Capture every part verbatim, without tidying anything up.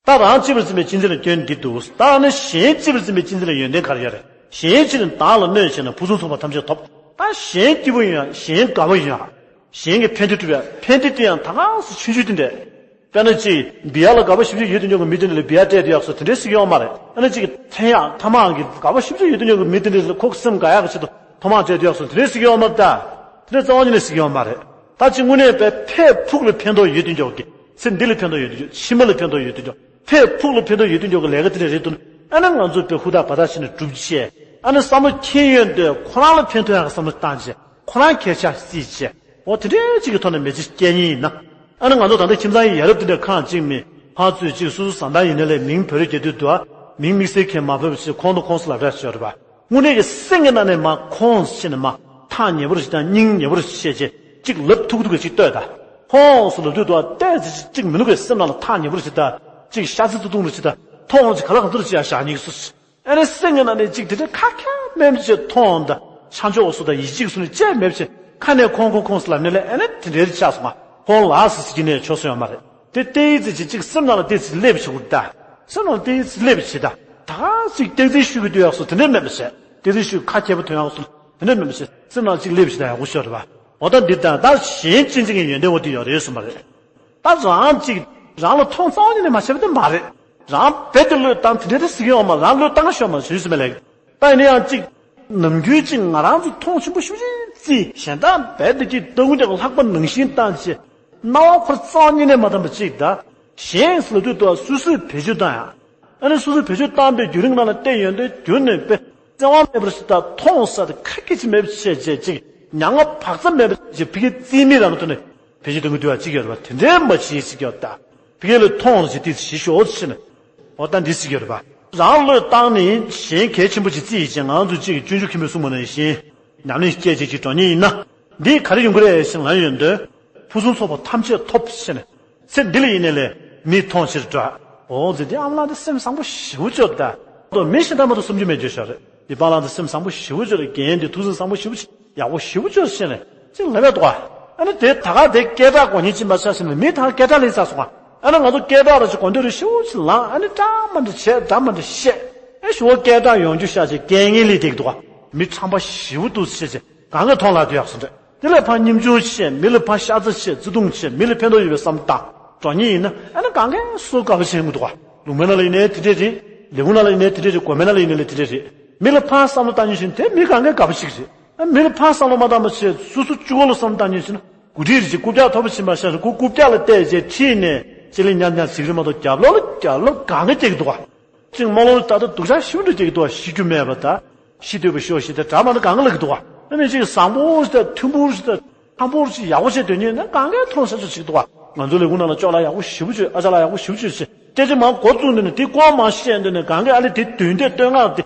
ད་རང་གཅེས་པར་འཛིན་པའི་གཅེས་འཛིན་ལ་སྐྱོན་འདི་འདུག་ད་ནི་གཞན་གཅེས་པར་འཛིན་པའི་གཅེས་འཛིན་ལ་ཡོན་ཏན་ག་རེ་ཡོད་རེད། གཞན་གཅེས་ནས་བདག་ལ་གནོད་བྱས་ན་ཕུན་སུམ་ཚོགས་པ་ཐམས་ཅད་ཐོབ། ད་གཞན་སྐྱིད་པོ་ཡིན་ཡང་གཞན་དགའ་བོ་ཡིན་ཡང་གཞན་གྱི་ཕན་བདེ་སྒྲུབ་ཡ་ཕན་བདེ་དེ་ཡང་ད་ག་སེ་ཆུང་ཆུང་དེ་འདྲས། དཔེར་ན་ཅིག་བི་ཡ་ལ་དགའ་པོ་ཞེ་པོ་ཅིག་ཡོད་དུ་འཇོག་གི་མི་དེ་འདྲ་ལ་བི་ཡ་སྤྲད་དུ་ཡག་སོ་དེ་འདྲས་ཟེར་གྱི་ཡོད་མ་རེད། ཨ་ནི་ཅིག་ཐན་ཡག་ཐ་མག་གི་དགའ་པོ་ཞེ་པོ་ཅིག་ཡོད་དུ་འཇོག་གི་མི་དེ་འདྲ་ལ་ཁོ་སེམས་དགའ་ཡག་གི་ཆེད་དུ་ཐ་མག་སྤྲད་དུ་ཡག་སོ་དེ་འདྲས་ཟེར་གྱི་ཡོད་མ་རེད་ད། དེ་འདྲས་རྩ་བ་ཉིད་ནས་ཟེར་གྱི་ཡོད་མ་རེད། ད་ཅིག་དངོས་གནས་པའི་ཕས་ཕུགས་ལ་ཕན་ཐོགས་ཡོད་དུ་འཇོག་གི་ཚེ་འདི་ལ་ཕན་ཐོགས་ཡོད་དུ་འཇོག་ཕྱི་མ་ལ་ཕན་ཐོགས་ཡོད་དུ་འཇོག་ཕས་ཕུགས་ལ་ཕན་ཐོགས་ཡོད་དུ་འཇོག་གི་ལས་ཀ་དེ་འདྲས་རེད་འདུག་ཨ་ནི་ང་ཚོ་པའི་ཧུར་ཐག་འབད་ཐག་བྱས་ནས་སྒྲུབ་བྱས། ཨ་ནི་བསམ་བློ་འཁྱེར་ཡོང་དུས་ཁོ་རང་ལ་ཕན་ཐོགས་ཡག་གི་བསམ་བློ་བཏང་བྱས། ཁོ་རང་གལ་ཆེ་བརྩིས་བྱས། འོ་དེ་འདྲའི་གཅིག་གི་ཐོག་ནས་མི་ཚེ་སྐྱེལ་མཁན་ཡིན་ན། ཨ་ནི་ང་ཚོ་ད་ལྟ་ཁྱིམ་ཚང་ཡི་ཡ་རབས་དེ་འདྲ་ཁག་ཅིག་མི་ཕར་ཚུར་ཅིག་སོ་སོ་བཟའ་ཟླ་ཡིན་ནའི་ལས་མིང་བོད་རིགས་རྒྱ་དུས་དུ་མིང་དམིགས་བསལ་གྱི་མ་ཕབ་ཞེས་ཁོང་དང་ཁོང་སུ་ལབ་ར་ཤོར་བ། དངོས་གནས་ཀྱི་སེམས་ཀྱི་ནང་ནས་མ་ཁོང་ཟེར་ནས་མ་ཐག་ཉེ་པོར་ཞིག་དང་སྙིང་ཉེ་པོར་བཤད་བྱས་ཅིག་ལབ་ཐུག་ཐུག་གི་ཅིག་ལྟོས་ད། ཁོང་སུ་ལབ་དུས་དུ་བལྟས་ཚེ་ཅིག་མི་ནུ་གི་སེམས་ནང་ལ་ཐག་ཉེ་པོར་ཞིག་དང་ཅིག་ཤ་ཚ་ཏུ་ཏུང་རུ་ཞིག་དང་མཐོང་ཅིག་ག་ལ་གང་ཚོར་ཅིག་ཡ་བཞག་ཉིག་སུ། ཨ་ནི་སེམས་ཀྱི་ནང་ནས་ཅིག་དེ་འདྲ་ཁ་ཁ་མེད་པ་ཅིག་མཐོང་ད། ཆ་འཇོག་སུ་དང་ཡིད་ཆེས་སུ་ནི་བཅས་མེད་པ་ཅིག་ཁ་ནས་ཁོང་ཁོང་ཁོང་སུ་ལབ་ནས་ལས་ཨ་ནི་དེ་འདྲའི་ཆགས་སོང་ང་ཁོང་ལ་སི་སི་ཀྱི་ནས་ཆོག་སོ་ཡོད་མ་རེད། དེ་ལྟའི་ཚེ་ཅིག་ཅིག་སེམས་ནང་ལ་ལྟའི་ཚེ་སླེབས་བྱེད་དགོས་ད། སེམས་ནང་ལ་ལྟའི་ཚེ་སླེབས་བྱེད་ད། ད་ག་ཅིག་སྟེགས་རྩིས་ཞུ་གི་འདུག་ཡག་སོ་དེ་འདྲ་མེད་པ་བྱས། སྟེགས་རྩིས་ཞུ་ཁ་ཁྱད་པོ་ཐོན་ཡག་སོ་དེ་འདྲ་མེད་པ་བྱས་སེམས་ནང་ཅིག་སླེབས་བྱེད་ད་ཡག་པོ་ཤོར་རེད་པ། འོ་ད་འདི་ད་ད་གཞན་གཅེས་འཛིན་གྱི་ཡོན་ཏན་འོ་དེ་ཡོད་རེད་གསུངས་པ་རེད། ད་རང་གཅིག་རང་ལ་མཐོང་རྩ་བ་ཉིད་ནས་མ་བྱས་པ་དེ་མ་རེད། རང་རྦད་དེ་བློས་བཏང་དེ་འདྲའི་ཟིག་ཡོང་མ་རང་བློས་བཏང་ཤོག་མ་ཞུས་ཟིན་པ་ལས། ད་ཡིན་ན་ཡང་གཅིག་ནམ་རྒྱུན་གཅིག་ང་རང་ཚོ་མཐོང་ཆེན་པོ་ཞུ་ཞིག་རྩིས་གཞན་དག་རྦད་དེ་གཅིག་ལྟ་སྐུ་འདྲ་གི་ལྷག་པ་ནང་བཞིན་བཏང་བྱས་སྣང་བ་འཁོར་རྩ་བ་ཉིད་ནས་མ་བཏང་པ་གཅིག་ད། གཞན་ཟེར་ལ་དུས་དུ་སོ་སོས་བེད་སྤྱོད་བཏང་ཡང་། ཨ་ནི་སོ་སོས་བེད་སྤྱོད་བཏང་པའི་བརྒྱུད་རིམ་ནང་ལ་བལྟས་ཡོང་དུས་རྒྱུན་ནས་དཔེ་བཙན་དབང་མེད་པར་ཞིག་ད་མཐོང་ས་དེ་ཁ་སྐད་ཅིག་མེད་པ་བྱས་བྱས་ཅིག་མྱ་ངན་བག་ཚ་མེད་པ་བྱས་ཕ་གི་རྩིས་མེད་རང་གི་ཐོག་ནས། བེད་སྤྱོད་གཏོང་གི་འདུག་བ་གཅིག་ཡོད་རེད་བ་དེ་འདྲའི་མ་བྱེད་ཅིག་ཡོད་ད། ཕ་གི་ལ་མཐོང་ཟེར་དེ་ཞི་ཤོག་ཟེར་ནས། འོ་ད་འདི་ཟེར་གྱི་ཡོད་རེད་བ། རང་བློས་བཏང་ནས་གཞན་གལ་ཆེན་པོ་ཅིག་རྩིས་ཡིན་ཅིང་ང་ཚོ་གཅིག་གི་སྤྱོད་འཇུག་མཁན་པོས་གསུངས་པ་ནང་བཞིན་ཉམས་ལེན་སྐྱེད་བྱེད་ཅིག་འགྲོ་ཉེན་ཡིན་ན། འདི་ག་རེ་ཡོང་གི་རེད་ཞེས་ལན་ཡོང་དུས། ཕུན་སུམ་ཚོགས་པ་ཐམས་ཅད་ཐོབ་ཟེར་ནས། ཚེ་འདི་ལ་ཡིན་ནས་ལས་མིག་མཐོང་ཕྱིར་འགྲོ། འོ་ཟེར་དེ་ཨ་མ་ལགས་འདི་སེམས་བཟང་པོ་ཞེ་པོ་ཅིག་ད། མི་གཞན་དག་མ་གཏོགས་བསམ་རྒྱུ་མེད་རྒྱུ་ཞིག་རེད། འདི་པཱ་ལགས་འདི་སེམས་བཟང་པོ་ཞེ་པོ་ཅིག་རེད། རྒན་འདི་ཐུགས་སེམས་བཟང་པོ་ཞེ་པོ་ཅིག་ཡག་པོ་ཞེ་པོ་ཅིག་ཟེར་ནས་ཅིག་ལབ་ཡ་འདུག་ག་ཨ་ནི་དེ་ད་ག་དེ་སྐད་གྲགས་གོ་ཉིན་ཕྱིན་པ་ཆ་ཕྱིན་ནས་མི་ད་ག་སྐད་གྲགས་ལེན་ཚར་སོང་ག་ཨ་ནི་ང་ཚོ་སྐད་གྲགས་ར་ཅིག་གོ་འདོད་རེ་ཞེ་པོ་ཅིག་ལངས། ཨ་ནི་འདྲ་མ་འདྲ་བྱས་འདྲ་མ་འདྲ་བཤད། ཨེ་ཞུ་བ་སྐད་གྲགས་ཡོང་རྒྱུ་ཤ་ཆེ་སྐད་ངན་ལས་དེ་འདུག་ག་མི་ཁྲམ་པ་ཞེ་པོ་འདུག་ཟེར་ཅིག་གང་ག་མཐོང་ལ་དུ་ཡག་སོང་རེད། དེ་ལས་ཕར་སྙེམས་ཆུང་བྱས། མི་ལ་ཕར་ཤ་ཚ་བྱས། བརྩེ་དུང་བྱས། མི་ལ་ཕན་ཐོགས་ཡོད་པའི་བསམ་བཏང་འགྲོ་ཉེན་ཡིན་ན། ཨ་ནི་གང་གས་སུ་དགའ་པོ་བྱེད་མི་འདུག་ག་ལུང་པའི་ནང་ལ་ཡིན་ནའི་དེ་འདྲས་རེད། ལས་ཁུངས་ནང་ལ་ཡིན་ནའི་དེ་འདྲས་རེད། དགོན་པའི་ནང་ལ་ཡིན་ནའི་དེ་འདྲས་རེད། མི་ལ་ཕར་བསམ་བློ་བཏང་ཉེན་བྱས་ན་དེ་མི་གང་གས་དགའ་པོ་བྱེད་ཀྱི་རེད། ཨ་མི་ལ་ཕར་བསམ་བློ་མ་བཏང་བ་བྱས་སོ་སོ་གཅིག་པོ་ལ་བསམ་བློ་བཏང་ཉེན་བྱས་ན་གོ་སྒྲིག་རེད་ཅེས་རྐུབ་བཀྱག་ཐོབ་པ་ཕྱིན་པ་ཤ་རེད། ཁོ་རྐུབ་བཀྱག་ལ་བལྟས་བྱས་ཁྲིད་ནས་ཅི་ལི་ཉག་ཉག་ཟིག་རེད་མ་གཏོགས་རྒྱབ་ལོགས་ལ་རྒྱབ་ལོགས་གང་གས་སྐྱེ་གི་འདུག་ག་ཅིག་རྨོ་ལོང་ད་ལྟ་སྡུག་ཅག་ཞེ་པོ་འདྲ་སྐྱེ་གི་འདུག་ག་ཤི་རྒྱུ་མེད་པ་ད། ཤི་འདོད་པ་ཤོག་ཤི་དེ་འདྲ་མ་ནི་གང་ག་ལབ་ཀྱི་འདུག་ག་ཨ་ནི་ཅིག་བཟང་པོ་ཞིག་དང་མཐུན་པོ་ཞིག་དང་འཐམ་པོ་ཞིག་ཡག་པོ་ཞིག་འདོད་ཉེན་ནི་གང་གས་མཐོང་ས་ཆོག་ཅིག་འདུག་ག་ང་ཚོ་ལས་ཁུངས་ནང་ལ་ཅོག་ལ་ཡག་པོ་ཞེ་པོ་ཅིག་ཨ་ཅག་ལ་ཡག་པོ་ཞེ་པོ་ཅིག་ཞེས་སྐད་ཆ་མང་འགོ་བཙུགས་འདོད་ནས་དེ་ཀོ་མ་བཤད་འདོད་ནས་གང་གས་ཨ་ལས་དེ་དོན་དེ་བསྟོད་བསྔགས་དེ་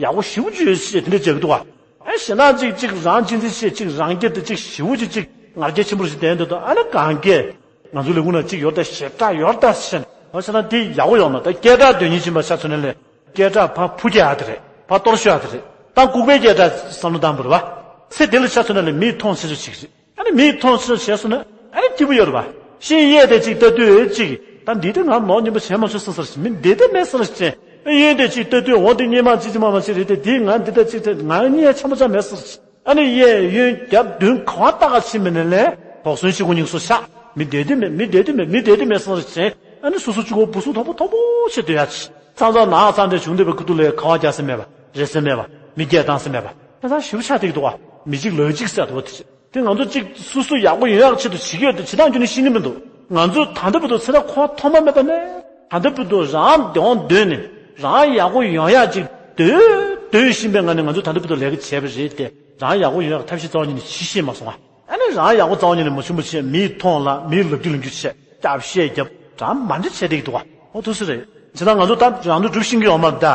ཡག་པོ་ཞེ་པོ་ཅིག་ཞེས་དེ་འདྲ་བྱེད་ཀྱི་འདུག་ག་ཨ་ཞེ་ན་ཅིག་ཅིག་རང་གཅེས་འཛིན་བྱེད་ཅིག་རང་སྐྱིད་དེ་ཅིག་ཞེ་པོ་ཅིག་ཅིག་ང་རྒྱལ་ཆེན་པོ་ཞིག་ལྡན་འདོད་དང་ཨ་ནི་གང་གས། ང་ཚོ་ལས་ཁུངས་ན་གཅིག་ཡོད་ད་ཞེ་དྲག་ཡོད་ད་ཟེར་ནས་ཨ་ཆ་ན་དེ་ཡག་པོ་ཡོང་ན་ད་སྐད་གྲགས་འདོད་ཉེན་ཕྱིན་པ་ཆ་མཚོན་ན་ལས་སྐད་གྲགས་ཕར་ཕུ་རྒྱག་ཡ་དེ་རེད། ཕར་གཏོར་ཤོག་ཡ་དེ་རེད། ད་ལྐུགས་པའི་སྐད་གྲགས་བསམ་བློ་བཏང་བ་རེད་བ། ཚེ་འདི་ལ་ཆ་མཚོན་ན་ལས་མིག་མཐོང་ཆེ་ཆེ་ཞིག་རེད། ཨ་ནི་མིག་མཐོང་ཆེ་ཆེ་བྱས་སོང་ན་ཨ་ནི་སྐྱིད་པོ་ཡོད་རེད་བ། ཤེས་ཡས་དེ་གཅིག་ལྟ་དུས་གཅིག་ད་འདི་དེ་ང་ནོར་ཉིན་པ་བྱས་མ་ཆོག་བསམ་ས་རེད་ཞིག་མི་འདི་དེ་མེད་བསམ་ས་རེད་ཅན། ཨ་གཡོན་དེ་གཅིག་ལྟ་དུས་འོ་འདི་སྙེ་མ་ཅི་ཅི་མ་མ་ཅི་རེད་དེ་འདི་ང་འདི་ད་གཅིག་དེ་ང་གཉིས་ཆ་མ་ཆ་མེད་བསམ་ས་རེད། ཨ་ནི་གཡས་གཡོན་རྒྱབ་མདུན་ག་བ་ལྟ་ག་ཕྱིན་པ་ནས་ལས་དོགས་ཟོན་ཤི་གུ་སྙིང་སོ་ཤ། མི་བདེ་དེ་མེད་མི་བདེ་དེ་མེད་མི་བདེ་དེ་མེད་སོང་རེ་བྱས། ཨ་ནི་སོ་སོ་གཅིག་པོ་བུ་སུ་དོག་པོ་དོག་པོ་བྱེད་སྡོད་ཡ་ཆེ། ཚང་ཚང་ནག་ཚང་དེ་བྱུང་བསྡད་པའི་ཁུ་ཏུ་ལས་ཁ་བ་རྒྱག་ས་མེད་པ་རེད་ས་མེད་པ་མི་སྐད་བཏང་ས་མེད་པ་ད་ད་ཞིབ་ཆ་དེ་གི་འདུག་བ། མི་གཅིག་ལོས་གཅིག་ཟེར་འདུག་བ་དེ་དེ་ང་ཚོ་གཅིག་སོ་སོ་ཡག་པོ་ཡོང་ཡག་ཆེད་དུ་བྱེད་ཀྱི་ཡོད་དེ་བྱེད་སྟངས་ཀྱི་ནི་ཤེས་ནི་མི་འདུག་ང་ཚོ་ད་ལྟ་བར་དུ་ཚེ་རབས་ཁོ་མཐོང་མ་མེད་པ་ནས་ད་ལྟ་བར་དུ་རང་བདེ་བ་འདོད་ནས་རང་ཡག་པོ་ཡོང་ཡག་ཅིག་འདོད་འདོད་བཞིན་པའི་ངང་ནས་ང་ཚོ་ད་ལྟ་བར་དུ་ལས་ཀ་བྱས་པ་རེད་དེ། རང་ཡག་པོ་ཡོང་ཡག་ཐབས་ཤེས་རྩ་བ་ཉིད་ནས་བྱེད་ཤེས་མ་སོང་ང་། ཨ་ནི་རང་ཡག་པོ་རྩ་བ་ཉིད་ནས་མ་བྱུང་བ་བྱས་མིའི་མཐོང་ལ་མིའི་ལབ་རྒྱུ་ལབ་རྒྱུ་བྱས་སྐྱབས་བཤད་རྒྱབ་གྲ་མ་འདྲ་བྱས་བསྡད་ཀྱི་འདུག་ག་ཨོ་ཐུགས་སུ་རེད། ཇི་ལྟར་ང་ཚོ་ད་རང་དོན་སྒྲུབ་ཤེས་ཀྱི་ཡོད་མ་རེད་ད།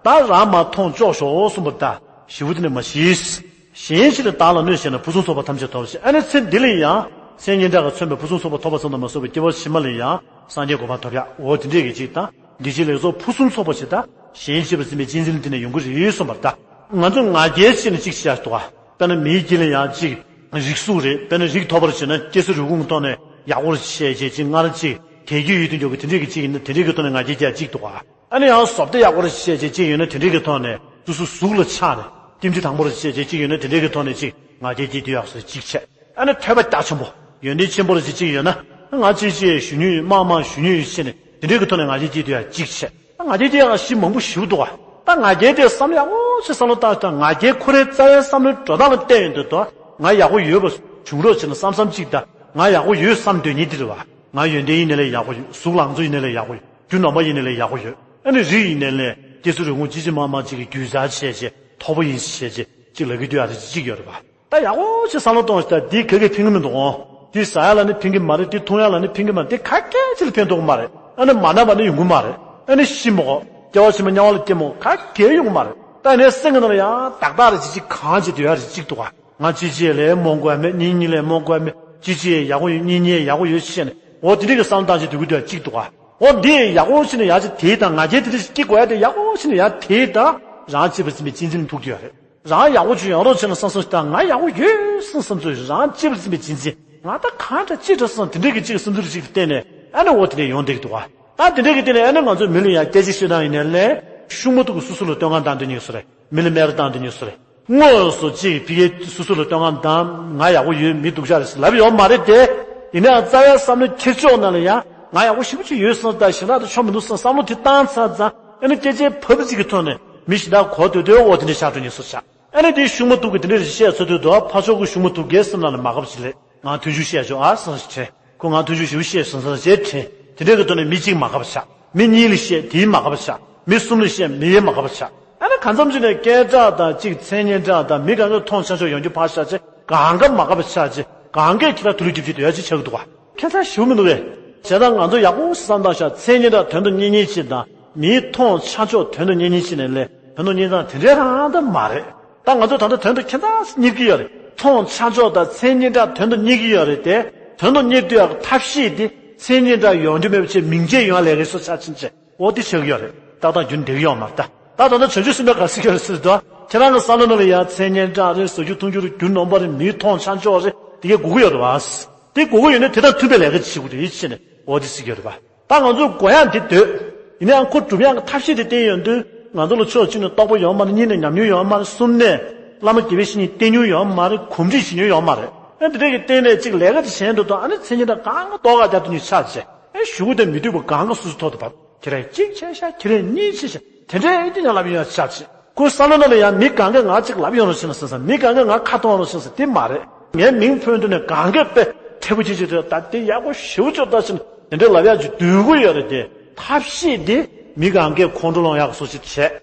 ད་རང་མ་མཐོང་ཅོག་ཞོག་གསུངས་པ་ད་ཞི་བོ་དེ་ནས་མ་ཤེས། གཞན་ཕྱིར་བདག་ལ་གནོད་བྱས་ན་ཕུན་སུམ་ཚོགས་པ་ཐམས་ཅད་ཐོབ་ཅེས། ཨ་ནི་ཚེ་འདི་ལ་ཡང་སེམས་ཉིད་དག་གིས་མཚོན་པའི་ཕུན་སུམ་ཚོགས་པ་ཐོབ་པ་ཙམ་དུ་མ་ཟད་པར་སྐྱེ་བ་ཕྱི་མ་ལ་ཡང་སངས་རྒྱས་གོ་འཕང་ཐོབ་ཡག་འོ་དེ་འདྲས་ཀྱི་ཅིག་དང་། འདི་ཕྱིའི་ལེགས་ཚོགས་ཕུན་སུམ་ཚོགས་པ་ཞིག་དང་གཞན་གཅེས་པར་འཛིན་པའི་གཅེས་འཛིན་དེ་ནས་ཡོང་གི་རེད་གསུངས་པར་གདའ། ང་ཚོས་ང་རྒྱལ་བྱས་ནས་གཅིག་བྱས་འདུག་ག་དཔེར་ན་མིའི་དཀྱིལ་ལ་ཡང་གཅིག་རིགས་གཟུགས་རེད། དཔེར་ན་རིགས་མཐོ་པོར་བྱས་ན་སྐྱེ་ས་རུས་ཁུངས་ཐོག་ནས་ཡག་པོར་བྱས་བྱས་ཅིག་སྔར་གཅིག་ དལ་གྱིས་ཡུལ་དུ་འཇོག་གི་དེ་འདྲས་ཀྱི་གཅིག་ཡིན་ན་དེ་འདྲས་ཀྱི་ཐོག་ནས་ང་རྒྱལ་སྐྱེ་གཅིག་འདུག་ག་ཨ་ནི་ཡང་བཟོ་ལྟ་ཡག་པོ་རེ་བྱས་བྱས་གཅིག་ཡོད་ན་དེ་འདྲས་ཀྱི་ཐོག་ནས་སོ་སོ་གཟུགས་ལ་ཆགས་ནས་ལྟེམ་ཆི་དང་པོ་རེ་བྱས་བྱས་གཅིག་ཡོད་ན་དེ་འདྲས་ཀྱི་ཐོག་ནས་གཅིག་ང་རྒྱལ་སྐྱེ་དུས་ཡག་སོ་གཅིག་བྱས། ཨ་ནི་ཐོས་པ་རྒྱ་ཆེན་པོ་ཡོན་ཏན་ཆེན་པོ་རེ་བྱས་གཅིག་ཡོད་ན་ང་གཅིག་གཅིག་ཞུ་ཉུལ་མང་མང་ཞུ་ཉུལ་བྱས་ནས་དེ་འདྲས་ཀྱི་ཐོག་ནས་ང་རྒྱལ་སྐྱེ་དུས་ཡག་གཅིག་བྱས། ད་ང་རྒྱལ་སྐྱེ་ཡག་གཞི་མང་པོ་ཞིག་འདུག་ག་ད་ང་རྒྱལ་དེ་བསམ་ཡག་པོ་ཞིག་བསམ་བློ་བཏང་ད་ང་རྒྱལ་ཁོ་རའི་རྩ་བའི་བསམ་བློའི་འགྲོ་སྟངས་ལ་བལྟས་ཡོང་དུས་ད་ང་ཡག་པོ་ཡོད་པ་བྱུང་རོགས་བྱས་ན་བསམ་བསམ་གཅིག་ད་ང་ཡག་པོ་ཡོད་བསམ་འདོད་ཉིད་དེ་རེད་བ། ང་ཡོན་ཏན་ཡིན་ནའི་ལས་ཡག་པོ་ཡོད། གཟུགས་ལང་ཚོ་ཡིན་ནའི་ལས་ཡག་པོ་ཡོད། རྒྱུ་ནོམ་པ་ཡིན་ནའི་ལས་ཡག་པོ་ཡོད། ཨ་ནི་རིགས་ཡིན་ནའི་ལས་སྐྱེ་ས་རིན་གོང་ཅི་ཅི་མ་མ་ཅིག་གི་རྒྱུ་ཆ་བྱས་བྱས་མཐོ་པོ་ཡིན་ཞེས་བྱས་ཅིག་ལབ་ཀྱི་དུས་ཨ་རེ་ཅིག་ཡོད་རེད་པ། ད་ཡག་པོ་ཅིག་བསམ་བློ་གཏོང་ཞིག་ད་འདི་ག་གེ་ཕན་གི་མི་འདུག་ཨོ། འདི་ཟ་ཡ་ལ་ནི་ཕན་གི་མ་རེད། འདི་འཐུང་ཡ་ལ་ནི་ཕན་གི་མ་རེད། འདི་ག་གེ་ཅིག་ལ་ཕན་ཐོགས་གི་མ་རེད། ཨ་ནི་མ་ན་བ་ནི་ཡོང་གི་མ་རེད། ཨ་ནི་ཤི་མོ་གོ་སྐྱེ་བ་ཕྱི་མ་དམྱལ་བ་ལ་སྐྱེ་མོ་ག་གེ་ཡོང་གི་མ་རེད། ད་ཡིན་ནའི་སེམས་ཀྱི་ནང་ལ་ཡང་ཏག་ཏག་རེ་ཅིག་ཅིག་གང་བྱེད་དུས་ཨ་རེ་ཅིག་འདུག་ག་ང་གཅིག་གཅིག་ལས་རྨོངས་དགོས་མེད། གཉིས་གཉིས་ལས་རྨོངས་དགོས་མེད། གཅིག་གཅིག་ཡག་པོ་ཡོད། གཉིས་གཉིས་ཡག་པོ་ཡོད་ཅེས་ནས་འོ་དེ་འདྲ་གི་བསམ་བློ་བཏང་བྱས་སྡོད་ཀྱི་འདུག་ཅིག་འདུག་ག་འོ་འདི་ཡག་པོ་བྱས་ནས་ཡག་ཅིག་དེའི་དང་ང་རྒྱལ་དེ་འདྲ་ཞིག་སྐྱེ་དགོས་ཡ་དེ་ཡག་པོ་བྱས་ནས་ཡག་དེའི་དང་རང་གཅེས་པར་འཛིན་པའི་གཅེས་འཛིན་ཐུག་རྒྱུ་ཡོད་རེད། རང་ཡག་པོ་ཅིག་ཡོང་རོགས་བྱས་ན་བསམ་བསམ་ཞིག་དང་ང་ཡག་པོ་ཡོད་བསམ་བསམ་ཚོད་རང་གཅེས་པར་འཛིན་པའི་གཅེས་འཛིན་ང་ད་གང་འདྲ་ཅི་འདྲ་བསམ་དེ་འདྲ་གི་ཅིག་བསམ་ཚུལ་ཅིག་ལ་བརྟེན་ནས་ཨ་ནི་འོ་དེ་འདྲ་ཡོང་བསྡད་ཀྱི་འདུག་ག་ད་དེ་འདྲ་གི་བརྟེན་ནས་ཨ་ནི་ང་ཚོས་མི་ལ་ཡང་སྐད་ཆ་བཤད་སྟངས་ཡིན་ནའི་ལས་ཤུགས་མ་ཐུག་གི་སོ་སོ་ལ་བསྟོད་བསྔགས་བཏང་དུས་ཉེས་སོ་རེད། མི་ལ་སྨད་ར་བཏང་དུས་ཉེས་སོ་རེད། དངོས་སུ་གཅིག་ཕ་གིའི་སོ་སོ་ལ་བསྟོད་བསྔགས་དང་ང་ཡག་པོ་ཡོད། མི་སྡུག་ཅག་རེད་ཟེར་ལབ་ཡོད་མ་རེད་དེ། ཡིན་ནའང་རྩ་བའི་བསམ་བློའི་འཁྱེར་ཕྱོགས་ནང་ལ་ཡང་ང་ཡག་པོ་ཞེ་པོ་ཅིག་ཡོད་བསམ་དང་གཞན་དག་དང་ཕྱོགས་མི་འདུག་བསམ་བསམ་བློ་དེ་བཏང་ཚར་ཙང་ཨ་ནི་སྐད་ཆའི་བབ་ཅིག་གི་ཐོག་ནས་མི་གཞན་དག་གོ་སྡོད་སྡོད་འོ་དེ་འདྲ་བཞག་འགྲོ་ཉེས་སོ་ཆགས། ཨ་ནི་དེའི་ཤུགས་མ་ཐུག་གི་དེ་འདྲ་རེ་བཤད་ཚོད་དུས་དོ་ཕར་ཕྱོགས་ཀྱི་ཤུགས་མ་ཐུག་གའི་སེམས་ནང་ལ་མ་དགའ་བ་ཞིག་སླེབས། ང་མཐུན་འཇུག་བཤད་ཆོག་ཨ་སང་ཞིག་དྲན། ཁོ་ང་མཐུན་འཇུག་ཞེ་པོ་བཤད་སོང་ས་བྱས་དྲན། དེ་འདྲའི་གི་ཐོག་ནས་མི་གཅིག་མ་དགའ་བ་ཆགས། མི་གཉིས་ལ་བཤད་དེའི་མ་དགའ་བ་ཆགས། མི་གསུམ་ལ་བཤད་མིའི་མ་དགའ་བ་ཆགས། ཨ་ནི་གང་འཚམ་ཅིག་ནས་སྐད་གྲགས་དང་གཅིག་མཚན་སྙན་གྲགས་དང་མི་གང་གའི་མཐོང་ཆ་འཇོག་ཡོང་རྒྱུ་ཕར་བཞག་བྱས་གང་ག་མ་དགའ་བ་ཆགས་བྱས་གང་གས་ཁྱེད་རང་དུ་ལུག་རྒྱབ་ཀྱི་འདོད་ཡ་ཅིག་ཆགས་ཀྱི་འདུག་ག་ཁྱད་མཚར་ཞེ་པོ་མི་འདུག་གས། བྱས་ཙང་ང་ཚོ་ཡག་པོ་བསམ་བཏང་ཤག་མཚན་སྙན་གྲགས་དོན་དུ་གཉེར་གཉེར་བྱེད་དང་མིའི་མཐོང་ཆ་འཇོག་དོན་དུ་གཉེར་གཉེར་བྱེད་ནས་ལས་དོན་དུ་གཉེར་སྟངས་དེ་འདྲའི་རང་ད་མ་རེད། ད་ང་ཚོ་ད་ལྟ་དོན་དུ་ཁྱད་མཚར་གཉེར་གྱི་ཡོད་རེད། མཐོང་ཆ་འཇོག་དང་མཚན་སྙན་གྲགས་དོན་དུ་གཉེར་གྱི་ཡོད་རེད་དེ། དོན་དུ་གཉེར་དུས་ཡག་ཐབས་ཤེས་དེ་མཚན་སྙན་གྲགས་ཡོང་རྒྱུ་མེད་པ་བྱས་མིང་ཆད་ཡོང་ཡ་ལས་ཀའི་སོ་ཆ་ཕྱིན་བྱས་འོ་དེ་ཆགས་ཀྱི་ཡོད་རེད། ཏག་ཏག་རྒྱུན་འདེགས་ཡོང་མ་རེད་ད། ད་ད་ལྟ་བྱང་ཆུབ་སེམས་དཔའ་ག་སྲིད་ཀྱི་རེད་ཟེར་དུས་ཁྱེད་རང་གི་བསམ་བློ་ནང་ལ་ཡ་མཚན་སྙན་གྲགས་རེད། ཟ་རྒྱུ་འཐུང་རྒྱུ་རེད། རྒྱུ་ནོམ་པ་རེད། མིའི་མཐོང་ཆ་འཇོག་རེད། དེ་གའི་དགོས་ཀྱི་ཡོད་རེད་བ། དེ་དགོས་ཀྱི་ཡོད་ན་དེ་དང་མཐུན་པའི་ལས་ཀ་ཅིག་བྱེད་དགོས་རེད་ཅེས་ནས་འོ་དེ་ཟེར་གྱི་ཡོད་རེད་བ། ད་ང་ཚོས་དགོས་ཡག་དེ་འདོད། ཡིན་ནའང་ཁོ་སྒྲུབ་ཡག་གི་ཐབས་ཤེས་དེ་བསྟན་ཡོང་དུས་ང་ཚོ་ལ་ཕྱོགས་གཅིག་ནས་རྟོགས་པ་ཡོད་མ་རེད། གཉིས་ནས་ཉམས་མྱོང་ཡོད་མ་རེད། གསུམ་ནས་བླ་མ་དགེ་བའི་བཤེས་གཉེན་བསྟེན་མྱོང་ཡོད་མ་རེད། གོམས་འདྲིས་ཞིག་མྱོང་ཡོད་མ་རེད། ཨ་འདི་འདྲ་གི་སྟེང་ནས་ཅིག་ལས་ཀ་དེ་བྱས་འགྲོ་དུས་ཨ་ནི་མཚན་སྙན་གྲགས་གང་ག་ཏོག་ག་རྒྱབ་ཏུ་ཉིད་ཆགས་བྱས་ཨེ་གཞུག་གུ་དེ་མི་འདོད་པ་གང་ག་སོ་སོ་ཐོག་ཏུ་བབས། ཁྱེད་རང་གཅིག་བྱས་ཤག་ཁྱེད་རང་གཉིས་བྱས་ཤག་དེ་འདྲའི་ཨེ་འདི་ཉག་ལབ་ཡོང་ཡ་ཆགས་བྱས། ཁོའི་བསམ་བློ་ནང་ལ་ཡང་མི་གང་གས་ང་གཅིག་ལབ་ཡོང་རོགས་བྱས་ན་བསམ་བསམ། མི་གང་གས་ང་ཁ་གཏོང་རོགས་བྱས་ན་བསམ། དེ་མ་རེད། ངའི་མིང་ཕུད་དུས་ནས་གང་གས་དཔེ་མཁྲེགས་པོ་ཅིག་ཅིག་རེད། ད་དེ་ཡག་པོ་ཞེ་པོ་ཅིག་ད་ཕྱིན་དེ་འདྲའི་ལབ་ཡག་ཅིག་འདོད་ཀྱི་ཡོད་རེད་དེ། ཐབས་ཤེས་དེ་མི་གང་གས་ཁོང་ཁྲོ་སློང་ཡག་བཟོ་ཅིག་བྱས་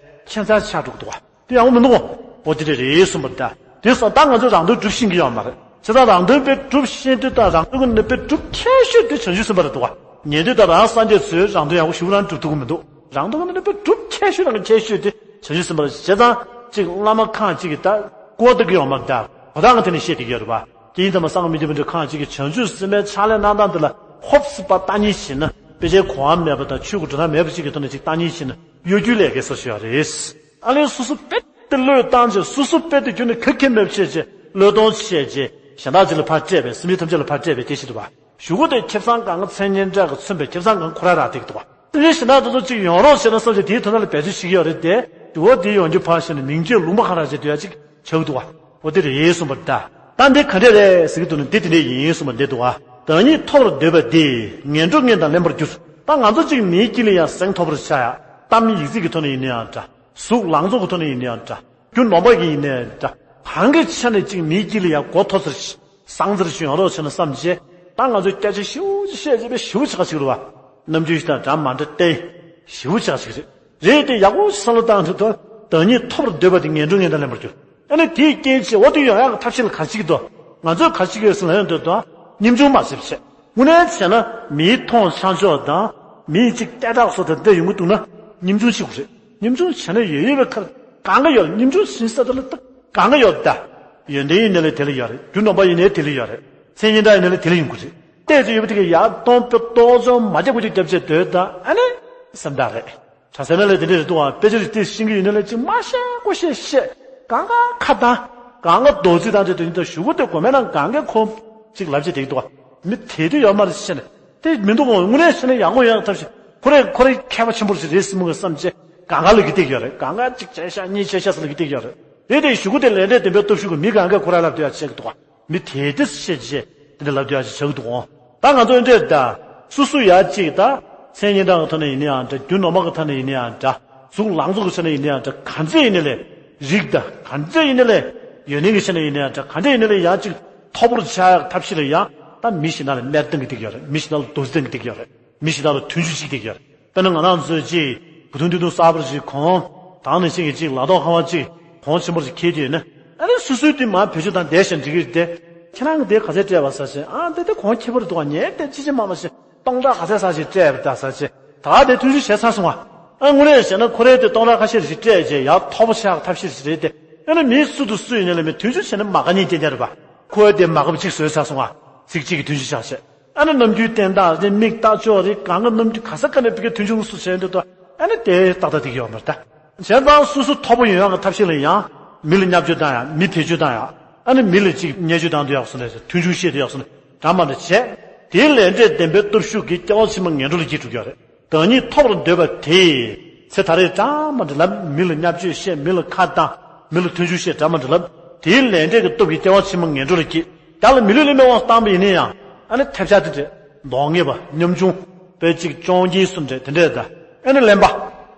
ཁྱད་མཚར་ཆགས་འགྲོ་གི་འདུག་བ། དེ་ཡག་པོ་མི་འདུག་གོ་འོ་དེ་འདྲ་རེད་གསུངས་པ་རེད་ད། དེ་སོང་ད་ང་ཚོ་རང་དོན་སྒྲུབ་ཤེས་ཀྱི་ཡོད་མ་རེད། བྱས་ཙང་རང་དོན་དཔེ་སྒྲུབ་ཤེས་དུས་དང་རང་དོན་གྱི་ནི་དཔེ་སྒྲུབ་ཁྱད་ཤོས་དེ་བྱང་ཆུབ་སེམས་དཔའ་རེད་འདུག་བ། ཉན་དུས་དང་རང་སངས་རྒྱས་ཚོས་རང་དོན་ཡག་པོ་ཞེ་པོ་རང་སྒྲུབ་ཐུབ་ཀྱི་མི་འདུག་རང་དོན་གྱི་ནི་དཔེ་སྒྲུབ་ཁྱད་ཤོས་རང་གི་ཁྱད་ཤོས་དེ་བྱང་ཆུབ་སེམས་དཔའ་རེད། བྱས་ཙང་གཅིག་བླ་མ་ཁག་ཅིག་གིས་ད་སྐུར་བ་བཏབ་ཀྱི་ཡོད་མ་རེད་ད། གོ་ཐག་གི་ཐད་ནས་བཤད་བསྡད་ཀྱི་ཡོད་རེད་བ། དེ་ཡིན་ཙང་མ་སངས་མི་འདུག་པ་འདྲ་ཁག་ཅིག་གིས་བྱང་ཆུབ་སེམས་དཔའི་ཕྱག་ལས་གནང་སྟངས་དེ་ལ་ཧོབ་སི་པ་ལྟ་ཉེས་བྱས་ན་དཔེ་ཆའི་གོ་བ་མེད་པ་དང་ཆོས་ཀྱི་འགྲོ་སྟངས་མེད་པ་ཅིག་གི་ཐོག་ནས་ཅིག་ལྟ་ཉེས་བྱས་ན་གཡོ་སྒྱུའི་ལས་ཀའི་སོ་ཞིག་ཡོད་རེད། ཨ་ལས་སོ་སོ་དཔེ་དེ་བློས་བཏང་བྱས་སོ་སོ་དཔེ་དེ་རྒྱུ་ནི་ག་གེ་མེད་པ་བྱས་བྱས་བློས་གཏོང་བྱས་བྱས་གཞན་དག་ཅིག་ལ་ཕར་སྤྲད་པའི་སེམས་ཅན་ཐམས་ཅད་ལ་ཕར་སྤྲད་པའི་དེ་ཞིག་རེད་བ། གཞུག་གུ་དེ་ཁེ་བཟང་གང་ག་མཚན་སྙན་གྲགས་ཀྱིས་མཚོན་པའི་ཁེ་བཟང་གང་ཁོ་ར་རག་བསྡད་ཀྱི་འདུག་བ། དེ་ནས་གཞན་དག་དེ་ཚོ་ཅིག་ཡོང་རོགས་བྱས་ན་བསམ་བྱས་དེའི་དོན་དག་ལ་འབད་རྩོལ་བྱེད་ཀྱི་ཡོད་རེད་དེ། དེ་འོ་དེ་ཡོང་རྒྱུ་ཕར་བཞག་ནས་མིང་ཆད་ལུང་པ་གང་རག་བྱས་སྡོད་ཡ་ཅིག་ཆགས་ཀྱི་འདུག་བ། འོ་དེ་རེད་གསུངས་པ་རེད་ད། ད་འདི་ག་འདྲས་རེད་ཟེར་གྱི་འདུག་ན་འདི་དེ་འདྲས་ཡིན་གསུངས་པ་འདི་འདུག་བ། བདག་ཉིད་ཐོབ་པར་འདོད་པ་འདི་ངན་འགྲོ་ངན་དང་ལེན་པར་འགྱུར། ད་ང་ཚོ་ཅིག་མིའི་དཀྱིལ་ལ་ཡང་གཟེངས་ཐོབ་པར་བྱ་ཡ། གཏམ་ཡིག་རྩིས་ཀྱི་ཐོག་ནས་ཡིན་ན་ཡང་འདྲ། གཟུགས་ལང་ཚོ་གི་ཐོག་ནས་ཡིན་ན་ཡང་འདྲ། རྒྱུ་ནོམ་པ་གི་ཡིན་ན་ཡང་འདྲ། གང་གི་ཆ་ནས་ཅིག་མིའི་དཀྱིལ་ལ་ཡང་མགོ་མཐོ་ཚར་ཞིག་བཟང་ཚར་ཞིག་ཡོང་རོགས་བྱས་ན་བསམ་བྱས། ད་ང་ཚོས་སྐད་ཆ་ཞེ་པོ་ཅིག་བཤད་བྱས་པས་ཞེ་པོ་ཅིག་ཁ་ཅིག་རེད་བ། རྣམ་འགྱུར་ཞིག་དང་འདྲ་མ་འདྲ་བསྟན། ཞེ་པོ་ཅིག་ཁ་ཅིག་རེད། རེད་དེ་ཡག་པོ་ཞིག་བསམ་བློ་བཏང་འདུག་ད། བདག་ཉིད་ཐོབ་པར་འདོད་པ་དེ་ངན་འགྲོ་ངན་དང་ལེན་པར་འགྱུར། ཨ་ནི་དེའི་རྐྱེན་བྱས་འོ་དེ་ཡོང་ཡག་གི་ཐབས་ཤེས་ལ་ག་ཅིག་འདུག་ང་ཚོས་ག་ཅིག་ཡོད་ཟེར་ལབ་ཡོང་དུས་དང་། སྙོམས་ཆུང་མ་བྱེད་བྱས། དངོས་གནས་བྱས་ན་མིའི་མཐོང་ཆ་འཇོག་དང་། མིའི་ཅིག་ལྟ་གྲགས་སོགས་དང་འདྲ་ཡོང་གི་འདུག་ན། སྙོམས་ཆུང་བྱེད་དགོས་རེད། སྙོམས་ཆུང་བྱས་ན་ཡོད་ཡོད་པའི་ཁར་གང་ག་ཡོད་རེད། སྙོམས་ཆུང་བྱེད་ས་དེ་ལ་ད་གང་ག་ཡོད་རེད་ད། ཡོན་ཏན་ཡིན་ནའི་ལས་དེ་ལ་ཡོད་རེད། རྒྱུ་ནོམ་པ་ཡིན་ནའི་དེ་ལ་ཡོད་རེད། མཚན་སྙན་གྲགས་ཡིན་ནའི་ལས་དེ་ལ་ཡོང་གི་རེད། བལྟས་ཚེ་ཡོད་པ་དེ་ག་ཡར་གཏོང་དཔེ་གཏོང་ཆོག་མ་རྒྱག་པ་ཅིག་རྒྱབ་བྱས་སྡོད་ད་ཨ་ནི། སེམས་ཐག་རེད། གྲྭ་ས་ནང་ལ་དེ་འདྲ་རེད་འདུག་ཨ། དཔེ་ཆ་རེ་དེ་ཤེས་ཀྱི་ཡོད་ན་ལས་ཅིག་མ་བཤད་ཀོ་བཤད་བཤད། གང་ག་ཁ་བཏང་། གང་ག་རྡོག་རྫིས་བཏང་དེ་དོན་དུ་ཞུ་གི་དེ་དགོས་མེད་ན་གང་ག་ཁོ་ཅིག་ལབ་བྱས་དེ་འདུག་ཨ། མི་དེ་དུས་ཡོད་མ་རེད་ཤེས་ནས། དེ་མི་འདུག་གོ། དངོས་གནས་བྱས་ན་ཡག་པོ་ཡོང་ཐབས་ཤིག་ཁོ་རེ་ཁོ་རེ་མཁས་པ་ཆེན་པོ་ཞིག་རེད་སྲིད་མོ་གི་བསམ་བྱས་གང་ག་ལ་གི་སྟེགས་ཡོད་རེད། གང་ག་གཅིག་བྱས་ཤག་གཉིས་བྱས་ཤག་ཟེར་ལ་གི་སྟེགས་ཡོད་རེད། དེ་དེ་གཞུག་གུ་དེ་ལས་འབྲས་དེ་འབྲས་སྟོབས་ཤུགས་གི་མི་གང་ག་ཁོ་ར་ལབ་དུས་ཡ་ཆེ་གི་འདུག་ག་མི་དེ་དེ་བཤད་བྱས་དེ་འདྲ་ལབ་དུས་ཡ་ཆེ་གི་འདུག་གོ། ད་ང་ཚོ་འདྲས་ད། སོ་སོ་ཡ་གཅིག་ད། མཚན་སྙན་གྲགས་ཀྱི་ཐོག་ནས་ཡིན་ན་ཡང་འདྲ། རྒྱུ་ནོར་མ་གི་ཐོག་ནས་ཡིན་ན་ཡང་འདྲ། གཟུགས་ལང་ཚོ་གི་ཆ་ནས་ཡིན་ན་ཡང་འདྲ། ག་འདྲས་ཡིན་ནའི་ལས། རིགས་ད། ག་འདྲས་ཡིན་ནའི་ལས། ཡོན་ཏན་གྱི་ཆ་ནས་ཡིན་ན་ཡང་འདྲ། ག་འདྲས་ཡིན་ནའི་ལས་ཡང་གཅིག་མཐོ་པོར་ཆགས་ཡག་ཐབས་ཤེས་ལ་ཡང་ད་མི་ཞིག་ནང་ལ་གནས་སྟངས་ཀྱི་སྟེགས་ཡོད་རེད། མི་ཞིག་ནང་ལ་རྡོག་རྩ་གཏན་གྱི་སྟེགས་ཡོད་རེད། མི་ཞིག་ནང་ལ་མཐུན་སྦྱོར་ཅིག་སྟེགས་ཡོད་རེད། དཔེར་ན་ང་རང་ཚོས་ཅིག་བུ་ཐུང་ཐུང་ཐུང་གསར་པར་ཅིག་གོང་དང་ནས་ཤིང་གི་ཅིག་ལག་ཐོག་ཁང་བ་ཅིག་གོང་ཆེན་པོར་ཅིག་འཁེལ་དུས་ན། ཨ་ནི་སོ་སོའི་དུས་མ་བེད་སྤྱོད་དང་བསྡད་ཞེན་འགྲིག་གི་རེད་དེ། ཁྱེད་རང་གི་དེ་ག་ཚད་སྤྲད་པ་ཟེར་ཞིང་། ཨ་དེ་དེ་གོང་ཁེ་པོ་རེད་འདུག་ག་ཉེ་དེ་ཅི་ཅི་མ་མ་ཞིག་སྟོང་ཕྲག་ག་ཚད་ཟེར་ཞིག་སྤྲད་པ་ད་ཟེར་ཞིག་ད་ག་དེ་མཐུན་སྦྱོར་བྱས་ཚར་སོང་ང་། ཨ་དངོས་གནས་བྱས་ན་ཁོ་རའི་དེ་སྟོང་ཕྲག་ཁ་ཤས་ཞིག་སྤྲད་རྗེས་ཡར་མཐོ་པོ་ཆགས་ཐབས་ཤེས་ཞིག་རེད་དེ། ཨ་ནི་མི་སུ་དང་སུ་ཡིན་ནའི་ལ་མི་མཐུན་སྦྱོར་བྱས་ན་མ་དགའ་ཉེ་རྐྱང་རྐྱང་རེད་པ། ཁོ་རའི་དེ་མ་དགའ་བ་ཅིག་བཟོས་ཚར་སོང་ང་། ཚིག་གཅིག་གི་མཐུན་སྦྱོར་ཆགས་བྱས། ཨ་ནི་ནམ་རྒྱུན་བསྟན་སྟངས་རེད། མིག་ལྟ་ཕྱོགས་རེད། གང་ག་ནམ་རྒྱུན་ག་ས་ག་ནས་བི་ཀའི་མཐུན་སྦྱོར་སུ་བྱས་འདུག་ད། ཨ་ནི་དེ་ཏག་ཏག་དེ་གི་ཡོད་མ་རེད་ད། བྱས་ཙང་སོ་སོ་མཐོ་པོ་ཡོང་ཡག་གི་ཐབས་ཤེས་ལ་ཡང་། མི་ལ་བརྙས་བཅོས་བཏང་ཡག་མི་བེད་སྤྱོད་བཏང་ཡག་ཨ་ནི་མི་ལ་ཅིག་བརྙས་བཅོས་བཏང་དུས་ཡག་སོང་ནས་མཐུན་སྦྱོར་བཤད་དུས་ཡག་སོང་ནས་འདྲ་མ་འདྲ་བྱས། དེའི་ལས་འབྲས་བདེན་པའི་སྟོབས་ཤུགས་ཀྱིས་སྐྱེ་བ་ཕྱི་མ་ངན་འགྲོ་ལ་སྐྱེ་འགྲོ་གི་ཡོད་རེད། བདག་ཉིད་མཐོ་རུ་འདོད་པ་དེས་ཚེ་ད་རེས་འདྲ་མ་འདྲ་ལབ། མི་ལ་བརྙས་བཅོས་བཤད། མི་ལ་ཁ་བཏང་། མི་ལ་མཐུན་སྦྱོར་བཤད། འདྲ་མ་འདྲ་ལབ། དེའི་ལས་འབྲས་ཀྱི་སྟོབས་ཀྱིས་སྐྱེ་བ་ཕྱི་མ་ངན་འགྲོ་ལ་སྐྱེ། བདག་ལ་མི་ལུས་ལ་སྨན་དབང་བཏང་པ་ཡིན་ན་ཡང་། ཨ་ནི་ཐབས་ཆག་དེ་འདྲས། མདོག་ངན་པ། ཉམ་ཆུང་། དཔེ་གཅིག་གཅོང་སྐྱེས་སུ་འདྲས་དེ་འདྲས་ད། ཨ་ནི་གླེན་པ།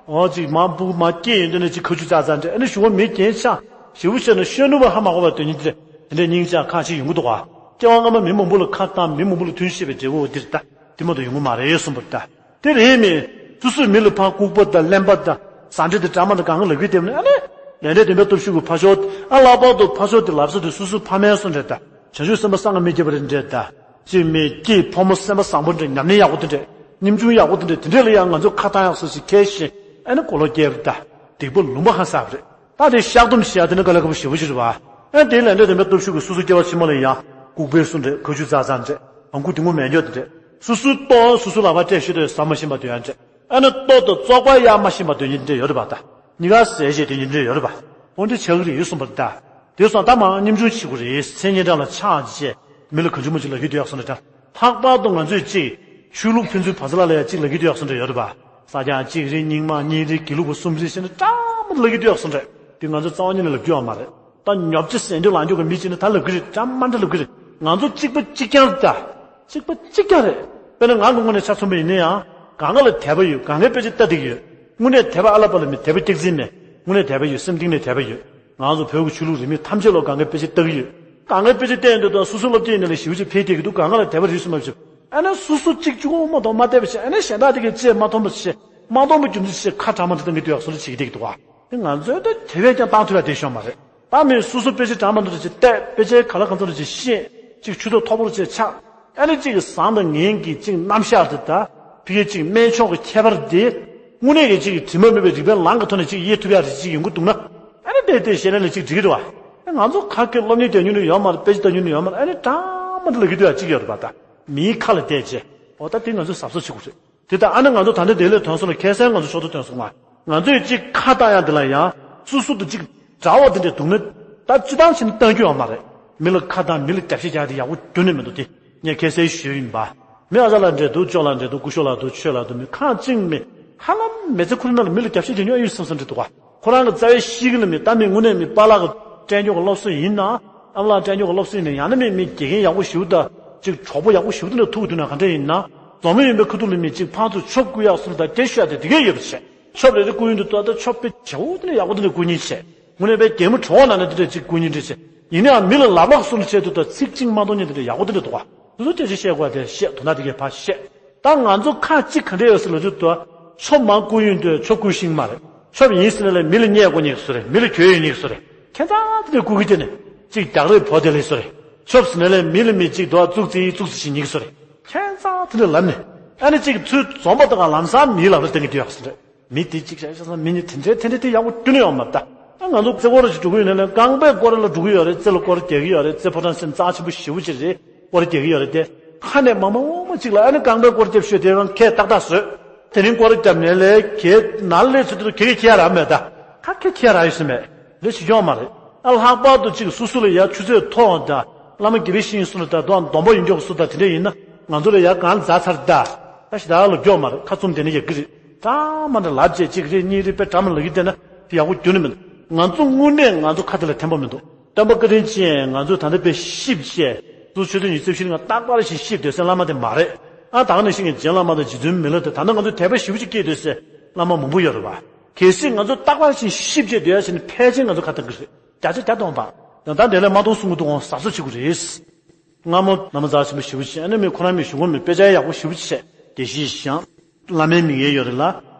འོ་གཅིག་མ་སྤུ་གུ་མ་སྐྱེས་ཡོང་དུས་ནས་གཅིག་ཁ་ཆུ་ཙག་ཙག་འདྲས། ཨ་ནི་གཞུག་གུ་མི་རྒན་ཆགས། ཞེ་པོ་བྱས་ན་གཞོན་ནུ་བ་ཧ་མ་གོ་བ་སྡོད་མཁན་དེ་འདྲས། དེ་འདྲས་སྙིང་རྗེ་ཁག་ཅིག་ཡོང་གི་འདུག་ག་སྐྱེ་བ་སྔ་མ་མི་མང་པོ་ལ་ཁ་བཏང་། མི་མང་པོ་ལ་མཐུན་བཤད་པའི་འབྲས་བུ་འདིར་ད། དེ་མ་གཏོགས་ཡོང་གི་མ་རེད་གསུངས་པ་རེད་ད། དེ་རེད་མི། སོ་སོས་མི་ལ་ཕར་ལྐུགས་པ་དང་གླེན་པ་དང་ཟ་འདྲེ་དང་འདྲ་མ་འདྲ་གང་ག་ལབ་ཀྱི་བསྡད་ནས། ཨ་ནི་ལས་འབྲས་བདེན་པའི་སྟོབས་ཤུགས་ཀྱིས་ཕར་ཞོག་ཨ་ལྷག་པར་དུ་ཕར་ཞོག་དེ་ལབ་ས་དེ་སོ་སོའི་ཕ་མའི་སོ་འདྲ་ད། བྱང་ཆུབ་སེམས་དཔའ་གསང་སྔགས་མི་བསྐྱོད་པ་རེ་འདྲ་ད། ཅིག་མི་སྐྱེས་ཕོ་མོ་སེམས་པ་བཟང་པོ་འདྲ། ཉམས་ལེན་ཡག་པོ་དེ་འདྲ། ཉམ་ཆུང་ཡག་པོ་དེ་འདྲ། དེ་འདྲས་ལ་ཡང་ང་ཚོ་ཁ་བཏང་ཡག་སོ་ཞིག་ཁས་ཤིང་། ཨ་ནི་གོ་ལོག་རྒྱབ་རེད་ད། སྡིག་པ་ལུང་པ་ཧ་སག་རེད། ད་དེ་བཤགས་སྡོམ་བྱེད་ཡག་དེ་ནི་དཀའ་ལས་ཁག་པོ་ཞེ་པོ་ཅིག་རེད་པ། ཨ་དེའི་ལས་འབྲས་བདེན་པའི་སྟོབས་ཤུགས་ཀྱིས་སོ་སོ་སྐྱེ་བ་ཕྱི་མ་ལ་ཡང་ལྐུགས་པའི་སུ་འདྲ། ཁ་ཆུ་ཙག་ཙག་འདྲ། ཨང་ཀུ་དེ་ངོ་མེད་འགྱོ་དེ་འདྲ། སོ་སོའི་ལྟོ་སོ་སོའི་ལག་པ་སྤྲད་ཤེས་དུས་ཟ་མ་ཤེས་པ་སྡོད་ཡག་འདྲ། ཨ་ནི་ལྟོ་དང་བཙོག་པ་གཡར་མ་ཤེས་པ་སྡོད་མཁན་འདྲ་ཡོད་རེད་པ། ད་གཉིས་ཀ་ཟས་བྱས་སྡོད་མཁན་འདྲ་ཡོད་རེད་པ། འོ་འདྲ་ཆགས་ཀྱི་རེད་གསུངས་པ་རེད་ད། དེ་སོང་ད་མར་ཉམ་ཆུང་བྱེད་དགོས་རེད། མཚན་སྙན་གྲགས་ལ་ཆགས་བྱས་མི་ལ་གང་བྱུང་མང་བྱུང་ལབ་ཀྱི་སྡོད་ཡག་སོང་རེད་ད། ལྷག་པར་དུ་ང་ཚོས་ཅིག་ཆོས་ལུགས་ཕན་ཚུན་བར་མཚམས་ལ་ལ་ཡ་ཅིག་ལབ་ཀྱི་སྡོད་ཡག་སོང་འདྲ་ཡོད་རེད་པ། ས་སྐྱ་གཅིག་རེད། རྙིང་མ་གཉིས་རེད། དགེ་ལུགས་པ་གསུམ་རེད་ཟེར་ནས་འདྲ་མ་འདྲ་ལབ་ཀྱི་སྡོད་ཡག་སོང་རེད། དེ་ང་ཚོ་རྩ་བ་ཉིད་ནས་ལབ་རྒྱུ་ཡོད་མ་རེད། ད་ཉོབ་ཆ་ཟད་འགྲོ་ལངས་འགྲོ་གི་མི་གཅིག་ནི་ད་ལབ་ཀྱི་རེད། འདྲ་མ་འདྲ་ལབ་ཀྱི་རེད། ང་ཚོ་གཅིག་པ་གཅིག་རྐྱང་རེད་ད། གཅིག་པ་གཅིག་རྐྱང་རེད། དཔེར་ན་ང་གི་ངོས་ནས་ཆ་མཚོན་པ་ཡིན་ན་ཡང་། གང་ག་ལ་དད་པ་ཡོད། གང་གའི་དཔེ་ཆ་ལྟ་བསྡད་ཀྱི་ཡོད། དངོས་གནས་དད་པ་ཨ་ལ་པ་ལ་མེད། དད་པ་སྐྱག་རྫུན་མེད། དངོས་གནས་དད་པ་ཡོད། སེམས་གཏིང་ནས་དད་པ་ཡོད། ང་ཚོ་བོད་ཀྱི་ཆོས་ལུགས་རིས་མེད་ཐམས་ཅད་ལ་གང་གའི་དཔེ་ཆ་ལྟ་གི་ཡོད། གང་གའི་དཔེ་ཆ་བལྟས་ཡོང་དུས་ད་སོ་སོའི་སློབ་གྲྭ་ཡིན་ནའི་ལས་ཞེ་པོ་ཅིག་འཕེལ་བསྡད་ཀྱི་འདུག་གང་ག་ལ་དད་པ་རིས་སུ་མ་ཆད། ཨ་ནི་སོ་སོ་གཅིག་གཅིག་པོ་མ་གཏོགས་མ་བལྟས་པ་བྱས། ཨ་ནི་གཞན་དག་དེ་གའི་རྗེས་མ་མཐོང་བ་བྱས། མ་མཐོང་བའི་རྒྱུ་མཚན་བྱས་ཁ་གྲགས་མ་འདྲ་གཏོང་གི་འདུག་ཡག་སོ་སོ་བྱེད་ཀྱི་བསྡད་ཀྱི་འདུག་ག་དེ་ང་ཚོའི་ད་དེ་བས་ཀྱང་བཏང་ཐུབ་ཡག་དེ་ཤོར་མ་རེད། ད་མི་སོ་སོ་དཔེ་ཆ་འདྲ་མ་འདྲ་ཅིག་བལྟས། དཔེ་ཆའི་ག་ལ་གང་འཚམ་འདྲ་ཅིག་ཤེས། ཅིག་ཆུ་ཚད་མཐོ་པོ་འདྲ་ཅིག་ཆགས། ཨ་ནི་ཅིག་གི་བཟང་དང་ངན་གྱི་ཅིག་རྣམ་གཞག་དེ་ད། ཕ་གིའི་ཅིག་སྨན་མཆོག་གི་ཁྱད་པར་དེ། དངོས་གནས་ཀྱི་ཅིག་གི་དྲི་མ་མེད་པའི་རིགས་པའི་ལམ་གྱི་ཐོག་ནས་ཅིག་དབྱེ་ཐུབ་ཡག་རེ་ཅིག་ཡོང་གི་འདུག་ན། ཨ་ནི་དེ་དེ་ཤེས་ན་ལས་ཅིག་འགྲིག་གི་འདུག་ག་ཨ་ང་ཚོ་ག་གེ་སློབ་གཉེར་སྟོན་མྱོང་ནི་ཡོད་མ་རེད། དཔེ་ཆ་ལྟ་མྱོང་ནི་ཡོད་མ་རེད། ཨ་ནི་འདྲ་མ་འདྲ་ལབ་ཀྱི་འདུག་ཡག་ཅིག་ཡོད་རེད་པ། ད་མིའི་ཁ་ལ་བལྟས་བྱས། འོ་ད་དེ་ང་ཚོས་གཟབ་གཟབ་བྱེད་དགོས་རེད། དེ་ལྟར་ཨ་ནི་ང་ཚོ་ད་ལྟ་དེ་ལས་ཐོན་སོང་ལ། ཁ་སང་ང་ཚོ་ཞོགས་ཏུ་ཐོན་སོང་ང་། ང་ཚོས་ཅིག་ཁ་བཏང་ཡག་འདི་ལ་ཡང་སོ་སོ་དང་ཅིག་འདྲ་བ་དེ་འདྲས་འདུག་ན། ད་སྤྱིར་བཏང་བྱས་ན་བཏང་རྒྱུ་ཡོད་མ་རེད། མི་ལ་ཁ་བཏང་མི་ལ་རྒྱབ་བཤད་རྒྱག་ཡག་དེ་ཡག་པོ་ཁྱོན་ནས་མི་འདུག་སྟེ། ངས་ཁ་སང་ཞུས་ཡིན་པ། མི་ཨ་ཅག་ལ་འདྲ་འདུག་ཅོག་ལ་འདྲ་འདུག་སྐུ་ཞབས་ལ་འདུག་ཆོས་ལ་འདུག་མི་ཁག་ཅིག་མི་ཧ་ལམ་མི་ཚེ་ཁོ་རང་ནང་ལ་མི་ལ་རྒྱབ་བཤད་རྒྱག་མྱོང་ཡོད་བསམ་བསམ་འདྲ་འདུག་ག་ཁོ་རང་གི་རྩ་བའི་གཤིས་ཀ་ལ་མི་ལྟ། མི་དངོས་གནས་མི་པཱ་ལགས་ཀྱི་སྤྲད་རྒྱུ་གི་སློབ་གསོ་ཡིན་ན། ཨ་ལགས་སྤྲད་རྒྱུ་གི་སློབ་གསོ་ཡིན་ན། ཡང་ན་མི་མི་དགེ་རྒན་ཡག་པོ་ཞེ་པོ་དང་ཅིག་གྲོགས་པོ་ཡག་པོ་ཞེ་པོ་དེ་འདྲ་ཐུག་དུས་ན་ག་འདྲ་ཡིན་ན། འཛོམས་ཡོང་པའི་ཁ་ཐུག་ལ་མི་ཅིག་ཕར་ཚུར་ཆོབ་བསྐུར་ཡག་སུ་ལ་ད་སྐད་ཤོད་ཡག་དེ་དེ་གས་ཡོད་པ་བྱས། ཆོབ་རེ་རེ་བསྐུར་ཡོང་དུས་ད་ལྟ་ཆོབ་དཔེ་བྱེད་འོ་དེ་འདྲ་ཡག་པོ་དེ་འདྲ་བསྐུར་མཁན་བྱས། དངོས་གནས་དཔེ་རྒན་མོ་གྲོགས་ནང་ནས་དེ་འདྲ་ཅིག་བསྐུར་མཁན་འདྲ་བྱས། ཡིན་ནའང་མི་ལ་ལབ་ལག་སུ་ལ་བྱས་དུས་ད་ཚིག་གཅིག་མ་གཏོང་མཁན་དེ་འདྲ་ཡག་པོ་དེ་འདྲ་འདུག་ག་དེ་ཚོ་སྐད་ཆ་བཤད་དགོས་དེ་བཤད། དོ་སྣང་དེ་གས་ཕར་བཤད། ད་ང་ཚོ་ཁག་གཅིག་ག་འདྲ་ཡོད་ཟེར་ལབ་དུས་ད། ཆོབ་མང་བསྐུར་ཡོང་དུས་ཆོབ་བསྐུར་ཤེས་མ་རེད། ཆོབ་ཡིན་ཟེར་ན་ལས་མི་ལ་བརྙས་དགོས་ཉེས་ཀྱི་བཟོ་རེད། མི་ལ་གྱོད་ཡོད་ཉེས་ཀྱི་བཟོ་རེད། ཁྱད་མཚར་དེ་འདྲ་བསྐུར་གི་དེ་ནས་ཅིག་རྒྱག་རེས་བོ་དེ་ལས་བཟོ་རེད། ཆོབ་ཟེར་ན་ལས་མི་ལ་མི་ཅིག་དོ་བཙུགས་ཙི་བཙུགས་ཙི་ཞིག་ཉེས་ཀྱི་བཟོ་རེད། ཁྱད་མཚར་དེ་འདྲ་ལབ་ནས། ཨ་ནི་ཅིག་ཚུར་འཛོམས་པ་དང་ལམ་སང་མིའི་ལབ་རེས་བསྟན་གྱི་འདུག་ཡག་ཟེར་རེད། མི་དེ་གཅིག་བྱས་བྱས་ཙང་མི་གཉིས་དེ་འདྲའི་དེ་འདྲའི་དེ་ཡག་པོ་ཁྱོན་ནས་ཡོད་མ་རེད་ད། ཨ་ང་ཚོ་རྩེད་སྐོར་ཞིག་འགྲོ་གི་ཡོད་ན་ལས་རྐང་པའི་སྐོར་ལ་འགྲོ་གི་ཡོད་རེད། རྩེ་ལ་སྐོར་རྒྱག་གི་ཡོད་རེད། རྩེ་ཕོ་བྲང་སེམས་རྩ་ཆེན་པོ་ཞེ་པོ་ཅིག་རེད། སྐོར་རྒྱག་གི་ཡོད་རེད་དེ། ཁ་ནས་མ་མ་འོ་མ་གཅིག་ལ་ཨ་ནི་རྐང་པའི་སྐོར་རྒྱབ་ཤོད་དེ་རང་ཁས་ཏག་ཏག་བཟོས། དེ་རིང་སྐོར་རྒྱབ་ནས་ལས་ཁས་ནང་ལས་ཚུར་དུ་ཁས་ཁས་ཁས་རག་མེད་ད། ཁ་ཁས་ཁས་རག་ཡོད་ས་མེད། ལས་བྱེད་ཀྱི་ཡོད་མ་རེད། ཨ་ལྷག་པར་དུ་གཅིག་སོ་སོ་ལ་ཡ་ཆུ་ཚད་མཐོ་བ་ད། བླ་མ་དགེ་བའི་བཤེས་གཉེན་གསུམ་ལ་ད་དུང་སྡོམ་པ་ཡོད་མཁན་སུ་ད་དེ་འདྲ་ཡིན་ན། ང་ཚོ་ལ་ཡར་གང་ལ་འཛག་ཚར་ད། ད་ཞེ་དྲག་ལ་མགྱོགས་མ་རེད། ཁ་བཙུམ་བསྡད་ན་ཡག་གི་རེད། གྲ་མ་འདྲ་ལབ་བྱས་གཅིག་རེ་གཉིས་རེ་དཔེ་གྲ་མ་ལབ་ཀྱི་བསྡད་ན་དེ་ཡག་པོ་རྒྱུན་ནས་མི་འདུག་ང་ཚོ་དངོས་གནས་ང་ཚོ་ཁ་དེ་ལ་ཕན་པ་མི་འདུག་སྟོན་པ་བཀའ་དྲིན་ཅན་ང་ཚོ་ད་ལྟ་དཔེ་གཤིབ་བྱས་སུ་ཆོས་དོན་ཉི་ཤུ་རྩ་བཞི་ནི་ང་རྟག་པར་ཞིག་གཤིབ་སྡོད་སའི་བླ་མ་དེ་མ་རེད། ཨ་ད་ག་ནང་བཞིན་གྱི་རྗེ་བླ་མ་དང་རྗེ་བཙུན་མི་ལ་དེ་ད་ལྟ་ང་ཚོ་དད་པ་ཞེ་པོ་ཅིག་སྐྱེས་སྡོད་སའི་བླ་མ་མང་པོ་ཡོད་རེད་བ། གལ་སྲིད་ང་ཚོ་རྟག་པར་ཞིག་གཤིབ་བྱས་སྡོད་ཡ་བྱས་ན་ཕལ་ཆེར་ང་ཚོ་ཁ་གཏད་གི་རེད། བརྒྱ་ཆ་བརྒྱ་སྟོང་པ། ཡང་ད་དེ་ལས་མ་གཏོང་གསུང་གི་འདུག་འོང་གཟབ་གཟབ་བྱེད་དགོས་རེད། སྔ་མོ་བླ་མ་རྫ་ཆེན་པོ་ཞེ་པོ་ཅིག་ཨ་ནི་མི་ཁོ་རང་མི་གཞུང་གོ་མི་དཔེ་ཆ་ཡག་པོ་ཞེ་པོ་ཅིག་བཤད་དེ་ཞིག་བཞག་བླ་མའི་མིང་ཡས་ཡོད་རེད་ལ།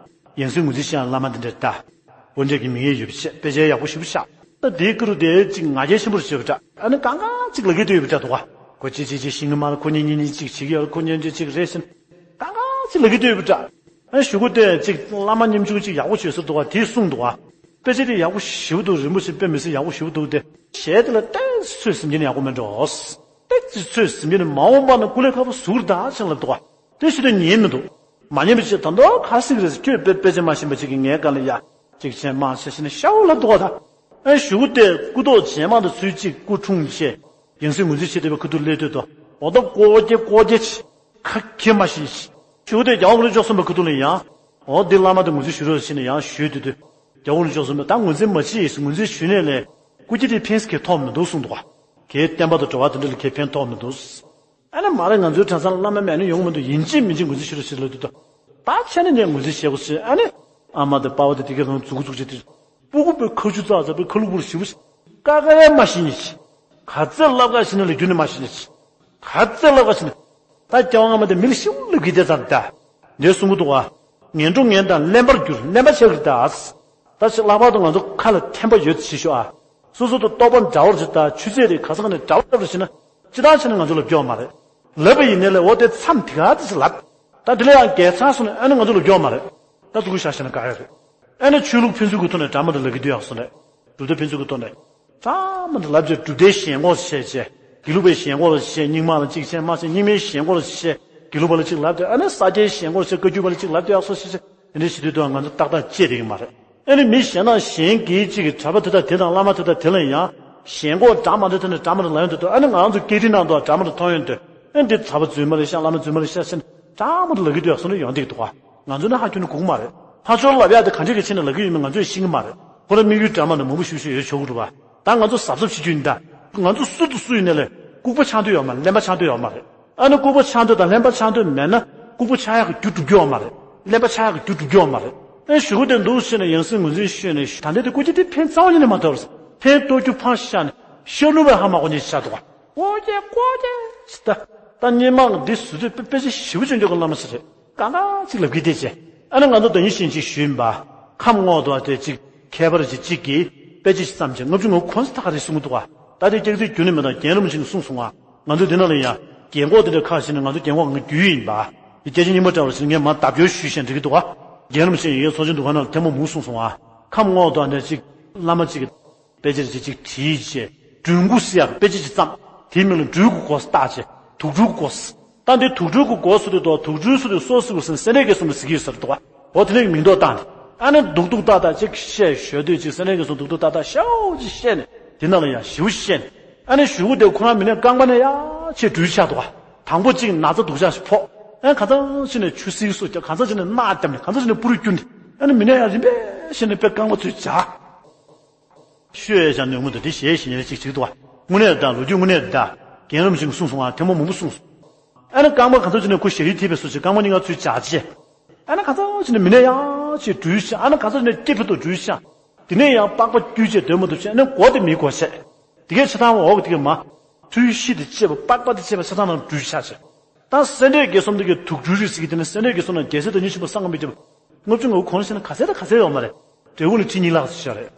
ཡང་སྲིད་ངོས་འཛིན་བྱས་བླ་མ་འདི་འདྲ་ལྟ། འོ་འདྲས་ཀྱི་མིང་ཡས་ཡོད་པ་བཤད་དཔེ་ཆ་ཡག་པོ་ཞེ་པོ་བཞག་ད་དེའི་སྐོར་དེ་ཅིག་ང་རྒྱལ་ཆེན་པོར་བྱེད་པ་འདྲ། ཨ་ནི་གང་ག་ཅིག་ལབ་ཀྱི་འདུག་ཡོད་པ་འདྲ་འདུག་ག་ཁོ་ཅིག་ཅིག་ཅིག་ཤེས་ཀྱི་མ་རེད། ཁོ་གཉིས་གཉིས་གཉིས་ཅིག་བྱེད་ཀྱི་ཡོད་རེད། ཁོ་གཉིས་གཉིས་ཅིག་རེད་ཟེར་ནས་གང་ག་ཅིག་ལབ་ཀྱི་འདུག་ཡོད་པ་འདྲ། ཨ་གཞུག་གུ་དེ་ཅིག་བླ་མ་ཉམ་ཆུང་ཅིག་ཡག་པོ་བྱོས་ཟེར་འདུག་ག་དེས་གསུངས་འདུག་ག་དཔེ་ཆ་དེ་ཡག་པོ་ཞེ་པོ་འདུག་རིན་པོ་ཆེ་དཔེ་མི་སྲིད་ཡག་པོ་ཞེ་པོ་འདུག་སྟེ། གཞས་དེ་ལ་ཏོག་ཙམ་ཚོད་ཟིན་གྱི་ནི་ཡག་པོ་མེད་འགྲོ། ཏོག་ཙམ་ཚོད་ཟིན་གྱི་ནི་མ་འོངས་པ་ན་སྐུ་ལས་ཁག་པོ་ཟུག་རེད་ད་ཅེས་ལབ་འདུག་ག་དེ་ཞུ་དུས་ཉན་མི་འདུག་མ་ཉན་པ་ཅིག་ད་མདོ་ཁ་སིག་རེད་ཟེར། ཁྱོད་དཔེ་དཔེ་ཆ་མ་ཤེས་པ་ཅིག་གིས་ངའི་སྒང་ལ་ཡ་ཅིག་བྱས་མ་བྱས་ཤེས་ནས་ཤའོ་ལབ་འདུག་ག་ད། ཨ་གཞུག་གུ་དེ་སྐུ་ཐོག་རྗེས་མ་དང་ཚུལ་གཅིག་སྐུ་འཁྲུངས་བྱས། ཡང་སྲིད་ངོས་འཛིན་བྱེད་བསྡད་པའི་ཁ་ཐུག་སླེབས་དུས་དོ། འོ་ད་ཀོ་ཀེ་ཀོ་ཀེ་ཆི། ཁ་ཁྱེར་མ་ཤེས་ཤི། གཞུག་གུ་དེ་རྒྱལ་བ་དངོས་གྲུབ་མཆོག་གསུམ་པའི་ཁ་ཐུག་ལ་ཡང་། འོ་འདི་བླ་མ་དང་ངོས་འཛིན་ཞུ་རོགས་ཟེར་ནས་ཡང་ཞུས་དུས་དུས། རྒྱལ་བ་དངོས་གྲུབ་མཆོག་གསུམ་པས་ད་ངོས་འཛིན་མ་བྱེད་ཟེར། ངོས་འཛིན་ཞུས་ནས་ལས་སྐུ་སྐྱེ་དེ་ཕན་སྐད་ཐོགས་མི་འདུག་གསུངས་འདུག་ག་གའི་བསྟན་པ་དང་འབྲེལ་བ་དེ་འདྲ་ལ་གའི་ཕན་ཐོགས་མི་འདུག་ཨ་ནི་མ་རེད། ང་ཚོའི་གྲྭ་ཚང་བླ་མ་མེད་ནི་ཡོང་མི་འདུག་ཡིན་གཅིག་མིན་གཅིག་ངོས་འཛིན་ཞུ་རོགས་ཟེར་ལབ་དུས་དུས། ད་ཆ་ནས་ངས་ངོས་འཛིན་བྱེད་དགོས་ཟེར། ཨ་ནི། ཨ་མ་དང་པ་ཕ་དང་དེ་གའི་རང་མཛུག་གུ་བཙུགས་བྱས་དུས། སྤུ་གུ་པའི་ཁ་ཆུ་ཙག་ཙག་པའི་ཁ་ལུ་བུར་ཞིབ་ཀ་ཀ་ཡ་མ་ཤི་ཉི་ཆི། ག་ཚད་ལབ་ག་ཤི་ནི་ལ་རྒྱུ་ནི་མ་ཤི་ཉི་ཆི། ག་ཚད་ལབ་ག་ཤི་ནི། ད་སྐྱེ་བ་སྔ་མ་དེ་མི་ལ་ཤིའུ་ལབ་གི་དེ་ཙམ་ད། འདི་གསུང་གི་འདུག་ག་ངན་འགྲོ་ངན་དང་གླེན་པར་འགྱུར་གླེན་པ་ཆགས་གི་ད། ད་ཅི་ལྷག་པར་དུ་ང་ཚོ་ཁ་ལ་ཐན་པ་ཡོད་ཅེས་ཤོག་ཨ། སོ་སོ་དང་རྟོགས་པ་འདྲ་བོར་ཅིག་ད་ཆུ་ཚད་རེད་ག་ས་ག་ནས་འདྲ་བོ་འདྲ་བོར་ཤེས་ན། སྤྱི་བཏང་བྱས་ན་ང་ཚོ་ལ་སྐྱོ་བ་མ་རེད། ལབ་པ་ཡིན་ནའི་ལས་འོ་དེ་མཚམས་དེ་ག་དེ་ཞིག་ལབ། ད་དེ་ལས་ཡང་རྒྱལ་ཚང་སོང་ནས་ཨ་ནི་ང་ཚོ་ལ་སྐྱོ་བ་མ་རེད། ད་ཐུག་གི་ཤ་ཤ་ན་དཀའ་ཡ་རེད། ཨ་ནི་ཆོས་ལུགས་ཕན་ཚུན་གྱི་ཐོག་ནས་འདྲ་མ་འདྲ་ལབ་ཀྱི་འདུག་ཡག་སོང་རེད། གྲུབ་མཐའ་ཕན་ཚུན་གྱི་ཐོག་ནས། འདྲ་མ་འདྲ་ལབ་བྱས་གྲུབ་མཐའི་ཞེན་ཁོག་བྱས་བྱས། དགེ་ལུགས་པའི་ཞེན་ཁོག་ལ་བྱས། རྙིང་མ་ལ་གཅིག་བྱས་མ་བྱས། རྙིང་མའི་ཞེན་ཁོག་ལ་བྱས། དགེ་ལུགས་པ་ལ་གཅིག་ལབ་བྱས། ཨ་ནི་ས་སྐྱའི་ཞེན་ཁོག་ལ་བྱས། བཀའ་བརྒྱུད་པ་ལ་གཅིག་ལབ་བྱས་ཡག་སོང་བྱས་བྱས། དེ་འདྲ་བྱེད་དུས་དུས་ང་ཚོ་ཏག་ཏག་བཅད་བསྡད་ཀྱི་མ་རེད། ཨ་ནི་མི་གཞན་དང་གཞན་སྒེར་གཅིག་གིས་གྲྭ་པ་དེ་དང་དེ་དང་བླ་མ་དེ་དང་དེ་ལ་ཡང་ཞེན་ཁོག་འདྲ་མ་འདྲ་དེ་ནས་འདྲ་མ་འདྲ་ལབ་ཡོང་དུས་དུས། ཨ་ནི་ང་རང་ཚོ་སྐད་འཕྲིན་ནང་དུ་འདྲ་མ་འདྲ་མཐོང་ཡོང་དུས། ཨ་ནི་འདི་གྲྭ་པ་རྫུན་མ་རེད་ཤག་བླ་མ་རྫུན་མ་རེད་ཤག་ཟེར་ནས་འདྲ་མ་འདྲ་ལབ་ཀྱི་འདུག་ཡག་སོང་ནས་ཡོང་བསྡད་ཀྱི་འདུག་ག་ང་ཚོ་ནི་ཧ་ཁྱོན་ནས་གོ་གི་མ་རེད། ཕར་ཕྱོགས་ལབ་ཡག་དེ་ག་འདྲས་ཀྱི་ཆེད་ནས་ལབ་ཀྱི་ཡོད་མེད་ང་ཚོས་ཤེས་ཀྱི་མ་རེད། ཁོ་རང་དམིགས་ཡུལ་འདྲ་མ་འདྲ་མང་པོ་ཞེ་པོ་ཞིག་ཡོད་ཆོག་གི་རེད་པ། ད་ང་ཚོ་གཟབ་གཟབ་བྱེད་རྒྱུ་ཡིན་ད། ང་ཚོ་སུ་དང་སུ་ཡིན་ནའི་ལས་ལྐུགས་པ་ཆགས་འདོད་ཡོད་མ་རེད། གླེན་པ་ཆགས་འདོད་ཡོད་མ་རེད། ཨ་ནི་ལྐུགས་པ་ཆགས་འདོད་དང་གླེན་པ་ཆགས་འདོད་མེད་ན་ལྐུགས་པ་ཆགས་ཡག་གི་རྒྱུ་སྒྲུབ་རྒྱུ་ཡོད་མ་རེད། གླེན་པ་ཆགས་ཡག་གི་རྒྱུ་སྒྲུབ་རྒྱུ་ཡོད་མ་རེད། ཨེ་གཞུག་གུ་དེ་འདུག་ཟེར་ནས་ཡང་སྲིད་ངོས་འཛིན་ཞུས་ནས་ད་ལྟའི་དེ་སྐུ་སྐྱེ་དེ་ཕན་རྩ་བ་ཉིད་ནས་མ་ཐོགས། ཕན་ཐོགས་རྒྱུ་ཕར་བཞག་ནས་ཤ་ལུ་བའི་ཧ་མ་གོ་ཉེ་ཆགས་འདུག་ག་ཀོ་ཀེ་ཀོ་ཀེ་ཟེར་ད། ད་སྙན་མ་འདི་བཟོ་དུས་དཔེ་དཔེ་ཆ་ཞེ་པོ་ཅིག་འཇོག་གི་བླ་མ་ཞིག་རེད། གང་ག་ཅིག་ལབ་ཀྱི་དེ་བྱས། ཨ་ནི་ང་ཚོ་ཟླ་ཉིན་བཞིན་ཅིག་ཞུས་ཡིན་པ། ཁམས་རྔོག་ཏུ་བ་དེ་ཅིག་མཁས་པར་ཅིག་ཅིག་གིས་དཔེ་ཆ་ཞིག་བརྩམས་བྱས་ལྔ་བཅུ་ང་དགུ་གོང་ས་ཐག་རིང་གསུང་གི་འདུག་ག་ད་དེ་སྐྱག་རྫུན་རྒྱུན་ནས་མེད་དང་རྒན་རིམ་བཞིན་གསུངས་སོང་ང་། ང་ཚོས་འདི་ནང་ལ་ཡང་རྒན་གོག་དེ་འདྲ་ཁག་ཅིག་ནི་ང་ཚོ་རྒན་གོག་ང་རྒྱུས་ཡིན་པ། དེ་སྐད་ཆ་རྙིང་པ་འདྲ་བ་ཞིག་ངས་མར་བརྡབ་སྐྱོར་ཞུས་བཞིན་འགྲིག་གི་འདུག་ག་རྒན་རིམ་བཞིན་ཡིན་ཚོགས་ཆེན་འདུ་ཁང་ནང་ལ་ཐེངས་མ་མང་གསུངས་སོང་ང་། ཁམས་རྔོག་ཏུ་བ་ནས་ཅིག་བླ་མ་ཅིག་གིས། དཔེ་ཆ་ཅིག་ཅིག་བྲིས་བྱས། སྦྲུལ་མགོ་ཟེར་ཡག་དཔེ་ཆ་ཅིག་བརྩམས། དེའི་མིང་ལ་སྦྲུལ་གྱི་མགོ་ཟེར་བཏགས་བྱས། དུག་སྦྲུལ་གྱི་མགོ་ཟེར། ད་འདི་དུག་སྦྲུལ་གྱི་མགོ་ཟེར་དུས་དོ། དུག་སྦྲུལ་ཟེར་དུས་སོ་སོ་སི་སེ་འབྲས་དགེ་གསུམ་ལ་ཟེར་གྱི་ཡོད་ཟེར་འདུག་ག་འོ་དེ་ནས་མིང་འདོགས་བཏང་ནས། ཨ་ནི་སྡུག་སྡུག་ཏག་ཏག་ཅིག་བཤད་ཞོར་དུས་ཅིག་སེ་འབྲས་དགེ་གསུམ་སྡུག་སྡུག་ཏག་ཏག་ཤའོ་ཅིག་བཤད་ནས་དེ་ནང་ལ་ཡང་ཞེ་པོ་བཤད་ནས། ཨ་ནི་གཞུག་གུ་དེ་ཁོ་རང་མི་ནས་རྐང་པ་ནས་ཡར་ཆེ་སྦྲུལ་ཆགས་འདུག་ག་དང་པོ་ཅིག་ན་ཚ་སྡུག་ཅག་ཞིག་ཕོག་ཨ་ནི་གང་ཚང་ཅིག་ནས་ཆུ་སིལ་སུ་རྒྱབ། གང་ཚང་ཅིག་ནས་རྣག་བརྒྱབ་ནས། གང་ཚང་ཅིག་ནས་སྤུ་རིས་བསྐྱུར་ནས། ཨ་ནི་མི་ནས་ཡར་རིམ་པས་བཤད་ནས་དཔེ་རྐང་པ་ཚུར་འཇགས། ཤོད་ཡ་བྱ་ནས་མུ་མཐུད་དེ་ཞེས་ཞེས་ཉེར་གཅིག་ཅིག་འདུག་ག་དངོས་གནས་དང་ལོ་རྒྱུས་དངོས་གནས་དང་རྒན་རིམ་བཞིན་གསུངས་སོང་ང་། ཐེངས་མ་མང་པོ་གསུངས་སོང་། ཨ་ནི་རྐང་པ་གང་ཚོད་ཅིག་ནས་ཁོ་ཞལ་གྱིས་ཐིགས་པའི་སུ་ཞིག་རྐང་པ་གཉིས་ཀ་ཚུར་བཅག་བྱས། ཨ་ནི་གང་ཚོད་ཅིག་ནས་མི་ནས་ཡང་ཅིག་སྦྲུལ་ཤ། ཨ་ནི་གང་ཚོད་ཅིག་ནས་སྐྱེ་འཕེལ་དུ་སྦྲུལ་ཤ། དེ་ནས་ཡང་པགས་པ་བསྐྱུར་བྱས་སྡོད་མ་ཐུབ་བྱས། ཨ་ནི་མགོ་དེ་མིའི་མགོ་བྱས། དེ་གའི་ཆ་ཚང་འོག་དེ་གའི་མ། ཐུལ་ཤི་དེ་བཅས་པ་པགས་པ་དེ་བཅས་པ་ཆ་ཚང་ནང་སྦྲུལ་ཤ་བྱས། ད་སེ་འབྲས་དགེ་གསུམ་དེ་གའི་དུག་སྦྲུལ་རིགས་ཟེར་གྱི་དེ་ནི་སེ་འབྲས་དགེ་གསུམ་ནང་རྒྱལ་སྲས་དང་ཉི་ཤུ་པ་སངས་རྒྱས་པ། ལྔ་བཅུ་ང་དགུ་གོང་ཟེར་ན་ག་ཚད་དང་ག་ཚད་ཡོད་མ་རེད། འབྲས་སྤུངས་ལ་ཁྲི་གཉིས་ལྷག་ཙམ་ཞིག་ཡོད་རེད།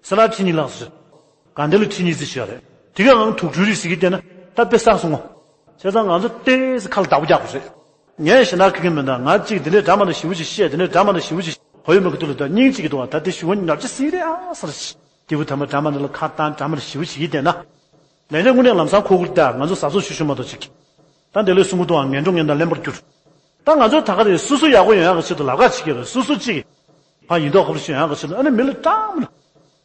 སེ་ལ་ཁྲི་གཉིས་ལྷག་ཙམ་ཞིག་དགའ་ལྡན་ལ་ཁྲི་གཉིས་ཙམ་ཞིག་ཡོད་རེད། དེ་ག་ང་དུག་སྦྲུལ་རིགས་ཟེར་གྱི་བལྟས་ན་ད་དཔེ་བསགས་སོང་ངོ་། བྱས་ཙང་ང་ཚོ་ཏོག་ཙམ་ཁ་ལ་བདག་པོ་རྒྱག་དགོས་རེད། ངས་ཞེ་དྲག་ཁེངས་ཀྱི་མི་འདུག་ང་གཅིག་འདི་འདྲའི་འདྲ་མ་འདྲ་ཞེ་པོ་ཅིག་བཤད། འདི་འདྲའི་འདྲ་མ་འདྲ་ཞེ་པོ་ཅིག་གོ་ཡོད་མེད་ཀྱི་ཐོག་ལ་ད་སྙིང་གཅིག་གི་འདུག་བ། ད་དེ་ཞུ་བ་ཉོབ་ཅིག་ཟིན་རེད་ཨ་ཟེར་ཞིག་སྐྱེས་བུ་དམ་པ་འདྲ་མ་འདྲ་ལ་ཁ་བཏང་འདྲ་མ་འདྲ་ཞེ་པོ་ཅིག་ཡིན་བསྡད་ན། ལན་འདྲ་དངོས་གནས་ལམ་སང་འཁོར་གྱི་རེད་ད། ང་ཚོ་གཟབ་གཟབ་ཞུ་ཞུ་མ་གཏོགས་ཅིག་ད་འདི་ལོའི་གསུང་གི་འདུག་ཨང་། ངན་འགྲོ་ངན་དང་གླེན་པར་འགྱུར། ད་ང་ཚོ་ད་ག་རེ་སོ་སོ་ཡག་པོ་ཡོང་ཡག་གི་ཆེད་དུ་ལབ་ཁ་བྱེད་ཀྱི་རེད། སོ་སོ་གཅིག་ཕར་ཡིན་མདོག་ཁ་པོ་ཞིག་ཡོང་ཡག་གི་ཆེད་དུ། ཨ་ནི་མི་ལ་སྐྲག་མི་ལ།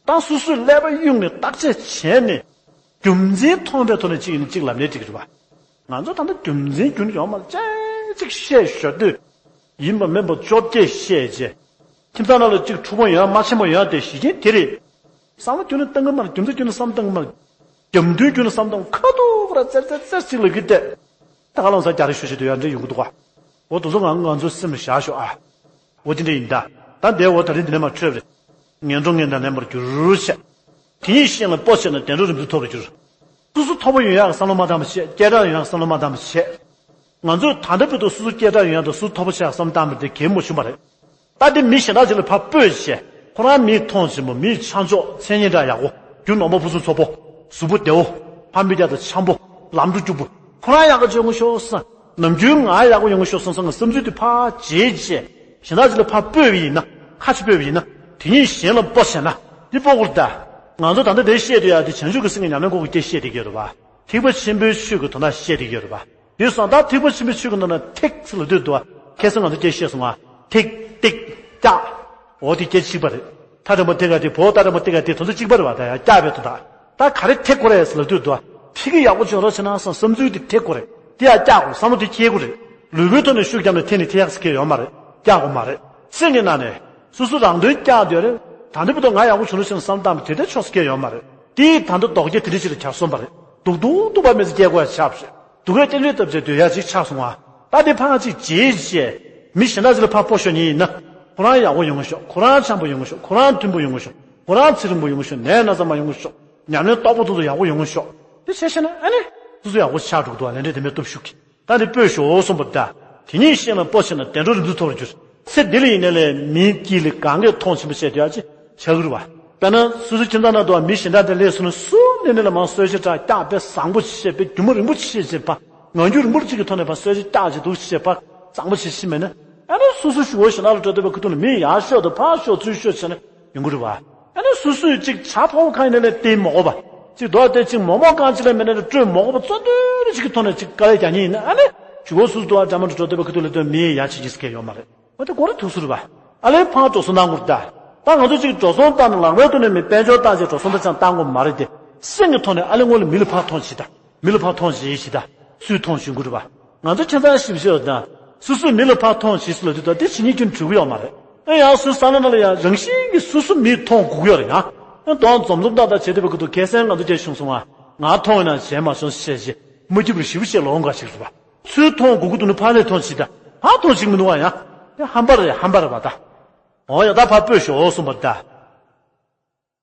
ད་སོ་སོས་ཀླད་པ་གཡུགས་ནས་བརྟག་དཔྱད་བྱས་ནས་རྒྱུ་མཚན་མཐོང་པའི་ཐོག་ནས་གཅིག་ཡིན་ན་གཅིག་ལབ་ནའི་འགྲིག་གི་རེད་པ། ང་ཚོ་ད་ལྟ་རྒྱུ་མཚན་རྒྱུ་ཡོད་མ་རེད། ཅིག་བཤད་ཞོར་དུས་ཡིན་པ་མིན་པ་བཅོ་བརྒྱད་བཤད་རྗེས། ཁྱིམ་ཚང་ནང་ལ་གཅིག་ཕྲུ་གུ་ཡོད་མ་ཆེན་པོ་ཡོད་དེ་གཞི་རྐྱེན་དེ་རེད། བསམ་བློ་བསྐྱུར་ནས་བཏང་གི་མ་རེད། རྒྱུ་མཚན་བསྐྱུར་ནས་བསམ་བཏང་གི་མ་རེད། རྒྱབ་མདུན་བསྐྱུར་ནས་བསམ་བཏང་ཁ་ཐུག་ར་ཙེར་ཙེར་ཙེར་ཅིག་ལ་གི་བལྟས། ད་ག་ལོང་ས་རྒྱ་རི་ཤོ་ཤི་དུ་ཡང་འདྲེ་ཡོང་གི་འདུག་ག་འོ་དེ་ཚོ་ང་ང་ཚོའི་སེམས་ལ་བཞག་ཤོག་ཨ། འོ་དེ་འདྲ་ཡིན་ད། ད་འདས་འོ་ད་རིང་འདི་ནས་མ་འཕྲོས་པ་རེད། ངན་འགྲོ་ངན་དང་ལྡན་པར་འགྱུར་ཞེས། དེ་ཉིད་གཞན་ལ་སྤོ་བྱས་ན་བདེ་འགྲོ་རིམ་གྲོ་ཐོབ་པར་འགྱུར། སོ་སོ་མཐོ་པོ་ཡོང་ཡག་བསམ་བློ་མ་བཏང་བ་བྱས། སྐད་གྲགས་ཡོང་ཡག་བསམ་བློ་མ་བཏང་བ་བྱས། ང་ཚོས་ད་ལྟ་བར་དུ་སོ་སོ་སྐད་གྲགས་ཡོང་ཡག་དང་སོ་སོ་མཐོ་པོ་ཆགས་ཡག་བསམ་བློ་བཏང་བ་དེ་གལ་མོ་ཆུང་བ་རེད། ད་དེ་མི་གཞན་དག་ཅིག་ལ་ཕར་སྤོས་བྱས། ཁོ་རང་མི་མཐོང་ཆེན་པོ། མི་ཆ་འཇོག་མཚན་སྙན་གྲགས་ཡག་པོ། རྒྱུ་ནོར་མ་ཕུན་སུམ་ཚོགས་པོ། གཟུགས་པོ་བདེ་བོ། ཕ་མི་རྒྱ་དང་འཆམ་པོ། ལམ་འགྲོ་རྒྱུག་པོ། ཁོ་རང་ཡག་ག་བྱེད་དགོས་ཤོག་བསམ། ནམ་རྒྱུན་ང་ཡག་པོ་ཡོང་གི་ཤོག་བསམ་བསམ་གི་བསམ་ཚུལ་དེ་ཕར་བརྗེད་བྱས། གཞན་དག་ཅིག་ལ་ཕར་སྤོས་པ་ཡིན་ན། ཁ་ཕྱེ་སྤོས་པ་ཡིན་ན། དེ་ཉིད་གཞན་ལ་སྤོ་བྱས་ན། འདི་སྤོ་དགོས་རེད་ད། ང་ཚོ་ད་ལྟ་དེ་བཤད་དུ་ཡག་དེ་བྱང་ཆུབ་ཀྱི་སེམས་ཀྱི་ཉམས་ལེན་སྐོར་གྱི་སྐད་བཤད་བསྡད་ཀྱི་ཡོད་རེད་པ། ཐེག་པ་ཆེན་པོའི་ཆོས་ཀྱི་དོན་དག་བཤད་བསྡད་ཀྱི་ཡོད་རེད་པ། དེ་སོང་ད་ཐེག་པ་ཆེན་པོའི་ཆོས་ཀྱི་ནང་ན་ཐེག་ཟེར་ལབ་དུས་འདུག་བ། ཁ་སང་ང་ཚོ་སྐད་བཤད་སོང་ང་། ཐེག་ཏིག་ཀྱག་འོ་དེ་སྐད་གཅིག་པ་རེད། ཐ་དང་པོ་ཐེག་ག་དེ་བོ་ད་དང་པོ་ཐེག་ག་དེ་དོན་ཚན་གཅིག་པ་རེད་བ། ད་ཡང་ཀྱག་པའི་དོན་དག་ད་ག་རེ་ཐེག་དགོས་རེད་ཟེར་ལབ་དུས་འདུག་བ། ཐེག་གི་ཡག་པོ་བྱུང་རོགས་བྱས་ན་བསམ་བསམ་ཚུལ་དེ་ཐེག་དགོས་རེད། དེ་ཡང་ཀྱག་དགོས། བསམ་བློ་དེ་འཁྱེར་དགོས་རེད། ལུས་པོའི་ཐོག་ནས་ཤུགས་བརྒྱབ་ནས་ཐེག་ནས་ཐེག་ཡག་ཟེར་མཁན་ཡོད་མ་རེད། ཀྱག་དགོས་མ་རེད། སེམས་ཀྱི་ནང་ནས་སོ་སོ་རང་དོན་ཀྱག་དེ་རེད། ད་འདི་བར་དུ་ང་ཡག་པོ་བྱུང་རོགས་བྱས་ན་བསམ་བཏང་བ་དེ་འདྲ་ཆོག་ཟེར་མཁན་ཡོད་མ་རེད། དེ་ད་འདི་ལྡོག་རྒྱ་དེ་འདྲ་ཞིག་ལ་གྱར་སོང་བ་རེད། སྡུག་སྡུག་སྡུག་པ་མི་ཚེ་སྐྱེལ་དགོས་ཡ་ཆགས་པ་རེད། སྡུག་གས་རྟེན་འབྲེལ་བཏབ་བྱས་སྡོད་ཡ་ཅིག་ཆགས་སོང་བ། ད་དེ་ཕར་ཅིག་བརྗེད་བྱས། མི་གཞན་དག་ཅིག་ལ་ཕར་སྤོ་ཤོག་ཉིན་ཡིན་ན། ཁོ་རང་ཡག་པོ་ཡོང་གི་ཤོག་ཁོ་རང་འཆམ་པོ་ཡོང་གི་ཤོག་ཁོ་རང་མཐུན་པོ་ཡོང་གི་ཤོག་ཁོ་རང་ཚེ་རིང་པོ་ཡོང་གི་ཤོག་ནད་ན་ཚ་མ་ཡོང་གི་ཤོག་ཉམས་ལེན་རྟོགས་པ་ཏོག་ཏོ་ཡག་པོ་ཡོང་གི་ཤོག་དེ་བྱས་ཤེ་ན་ཨ་ནི། སོ་སོ་ཡག་པོ་ཆགས་འགྲོ་གི་འདུག་ལས་འབྲས་དེ་མེད་སྟོབས་ཤུགས་ཀྱིས། ད་འདི་སྤོས་ཤོག་གསུངས་པ་ད། དེ་ཉིད་གཞན་ལ་སྤོ་བྱས་ན་བདེ་འགྲོ་རིམ་གྲོ་ཐོབ་པར་འགྱུར། ཚེ་འདི་ལ་ཡིན་ནའི་ལས་མིའི་དཀྱིལ་ལས་གང་གས་མཐོང་ཆེན་པོ་བྱས་བསྡད་ཡ་ཅིག་བྱ་གི་རེད་བ། དཔེར་ན་སོ་སོའི་ཁྱིམ་ཚང་ནང་དུ་མི་གཞན་དག་དེ་སླེབས་སོང་ན་སུ་ནས་ནས་ལ་མང་གསོལ་ཇ་གྲགས་སྐྱག་དཔེ་བཟང་པོ་ཞིག་བཤད། དཔེ་རྒྱུ་མ་རིང་པོ་ཞིག་བཤད་བྱས་པ། ངང་རྒྱུད་རིང་པོ་གཅིག་གི་ཐོག་ནས་ཕར་གསོལ་ཇ་སྐྱག་ཅིག་འདུག་བཤད་པ། བཟང་པོ་ཞིག་ཤི་མེད་ན། ཨ་ནི་སོ་སོ་ཞུ་བོ་ཞིག་ནང་ལ་འགྲོ་བསྡད་པའི་ཁུ་ཐུག་ནས་མི་ཡར་ཤོག་དང་ཕར་ཤོག་ཚུར་ཤོག་བྱས་ན་ཡོང་གི་རེད་བ། ཨ་ནི་སོ་སོས་གཅིག་ཇ་ཕོར་པ་གང་ཡིན་ནའི་ལས་སྟེར་མ་དགོས་པ། གཅིག་རྡོག་སྟེར། གཅིག་མོག་མོག་གང་ཅིག་ལས་མེད་ནའི་ལས་སྤྲོད་མ་དགོས་པ། བཙོན་དུ་རེ་གཅིག་གི་ཐོག་ནས་གཅིག་དཀའ་ལས་རྒྱག་མཁན་ཡིན་ན། ཨ་ནི་ཞུ་བོ་སོ་སོ་འདུག་ཨ། འདྲ་མ་འགྲོ་འགྲོ་བསྡད་པའི་ཁུ་ཐུག་ལ་ལྟོས་མི་ཡར་བྱེད་ཀྱི་སྐལ་ཡོད་མ་རེད། འོ་དེ་གོ་ར་ཐུག་སུ་རེད་བ། ཨ་ལས་ཕར་འགྲོ་སོང་གནང་དགོས་རེད་ད། ད་ང་ཚོ་གཅིག་འགྲོ་སོང་བཏང་ནས་ལག་པའི་ཐོག་ནས་མི་དཔལ་འབྱོར་བཏང་བྱས་འགྲོ་སོང་ད་ཅང་བཏང་དགོས་མ་རེད་དེ། སེམས་ཀྱི་ཐོག་ནས་ཨ་ལས་སྔོན་ལ་མི་ལ་ཕར་མཐོང་བྱེད་ད། མི་ལ་ཕར་མཐོང་བྱེད་བྱེད་ད། སུས་མཐོང་བྱེད་དགོས་རེད་བ། ང་ཚོ་ཁྱིམ་ཚང་ཞིབ་བཤེར་དང་། སོ་སོས་མི་ལ་ཕར་མཐོང་བྱེད་ཟེར་ལབ་དུས་ད་དེ་བྱེད་ཉིན་རྒྱུན་འགྲིག་གི་ཡོད་མ་རེད། ཨེ་ཡང་སོའི་བསམ་བློ་ནང་ལ་ཡང་རང་བཞིན་གྱིས་སོ་སོ་མིས་མཐོང་དགོས་ཀྱི་ཡོད་རེད་ཡང་། ཨེ་དོན་འཛོམས་འཛོམས་ཏག་ཏག་བྱེད་ཐུབ་པའི་ཁུ་ཐུག་ཁ་སང་ང་ཚོ་དེ་བྱུང་སོང་ང་། ང་མཐོང་ཡོད་ན་བྱས་མ་སོང་ཞེས་བྱས། མ་སྐྱིད་པར་ཞིབ་བཤེར་ལོང་འགའ་ཞིག་རེད་བ། ཚུར་མཐོང་དགོས་ཀྱི་འདུག་ན་ཕར་ལས་མཐོང་བྱེད་ད། ཕར་མཐོང་བྱེད་མི་འདུག་བ་ཡང་། དེ་ཧམ་པ་རེད། ཧམ་པ་རེད་བ་ད། འོ་ཡ་ད་ཕར་སྤོས་ཤོག་གསུངས་པ་ད།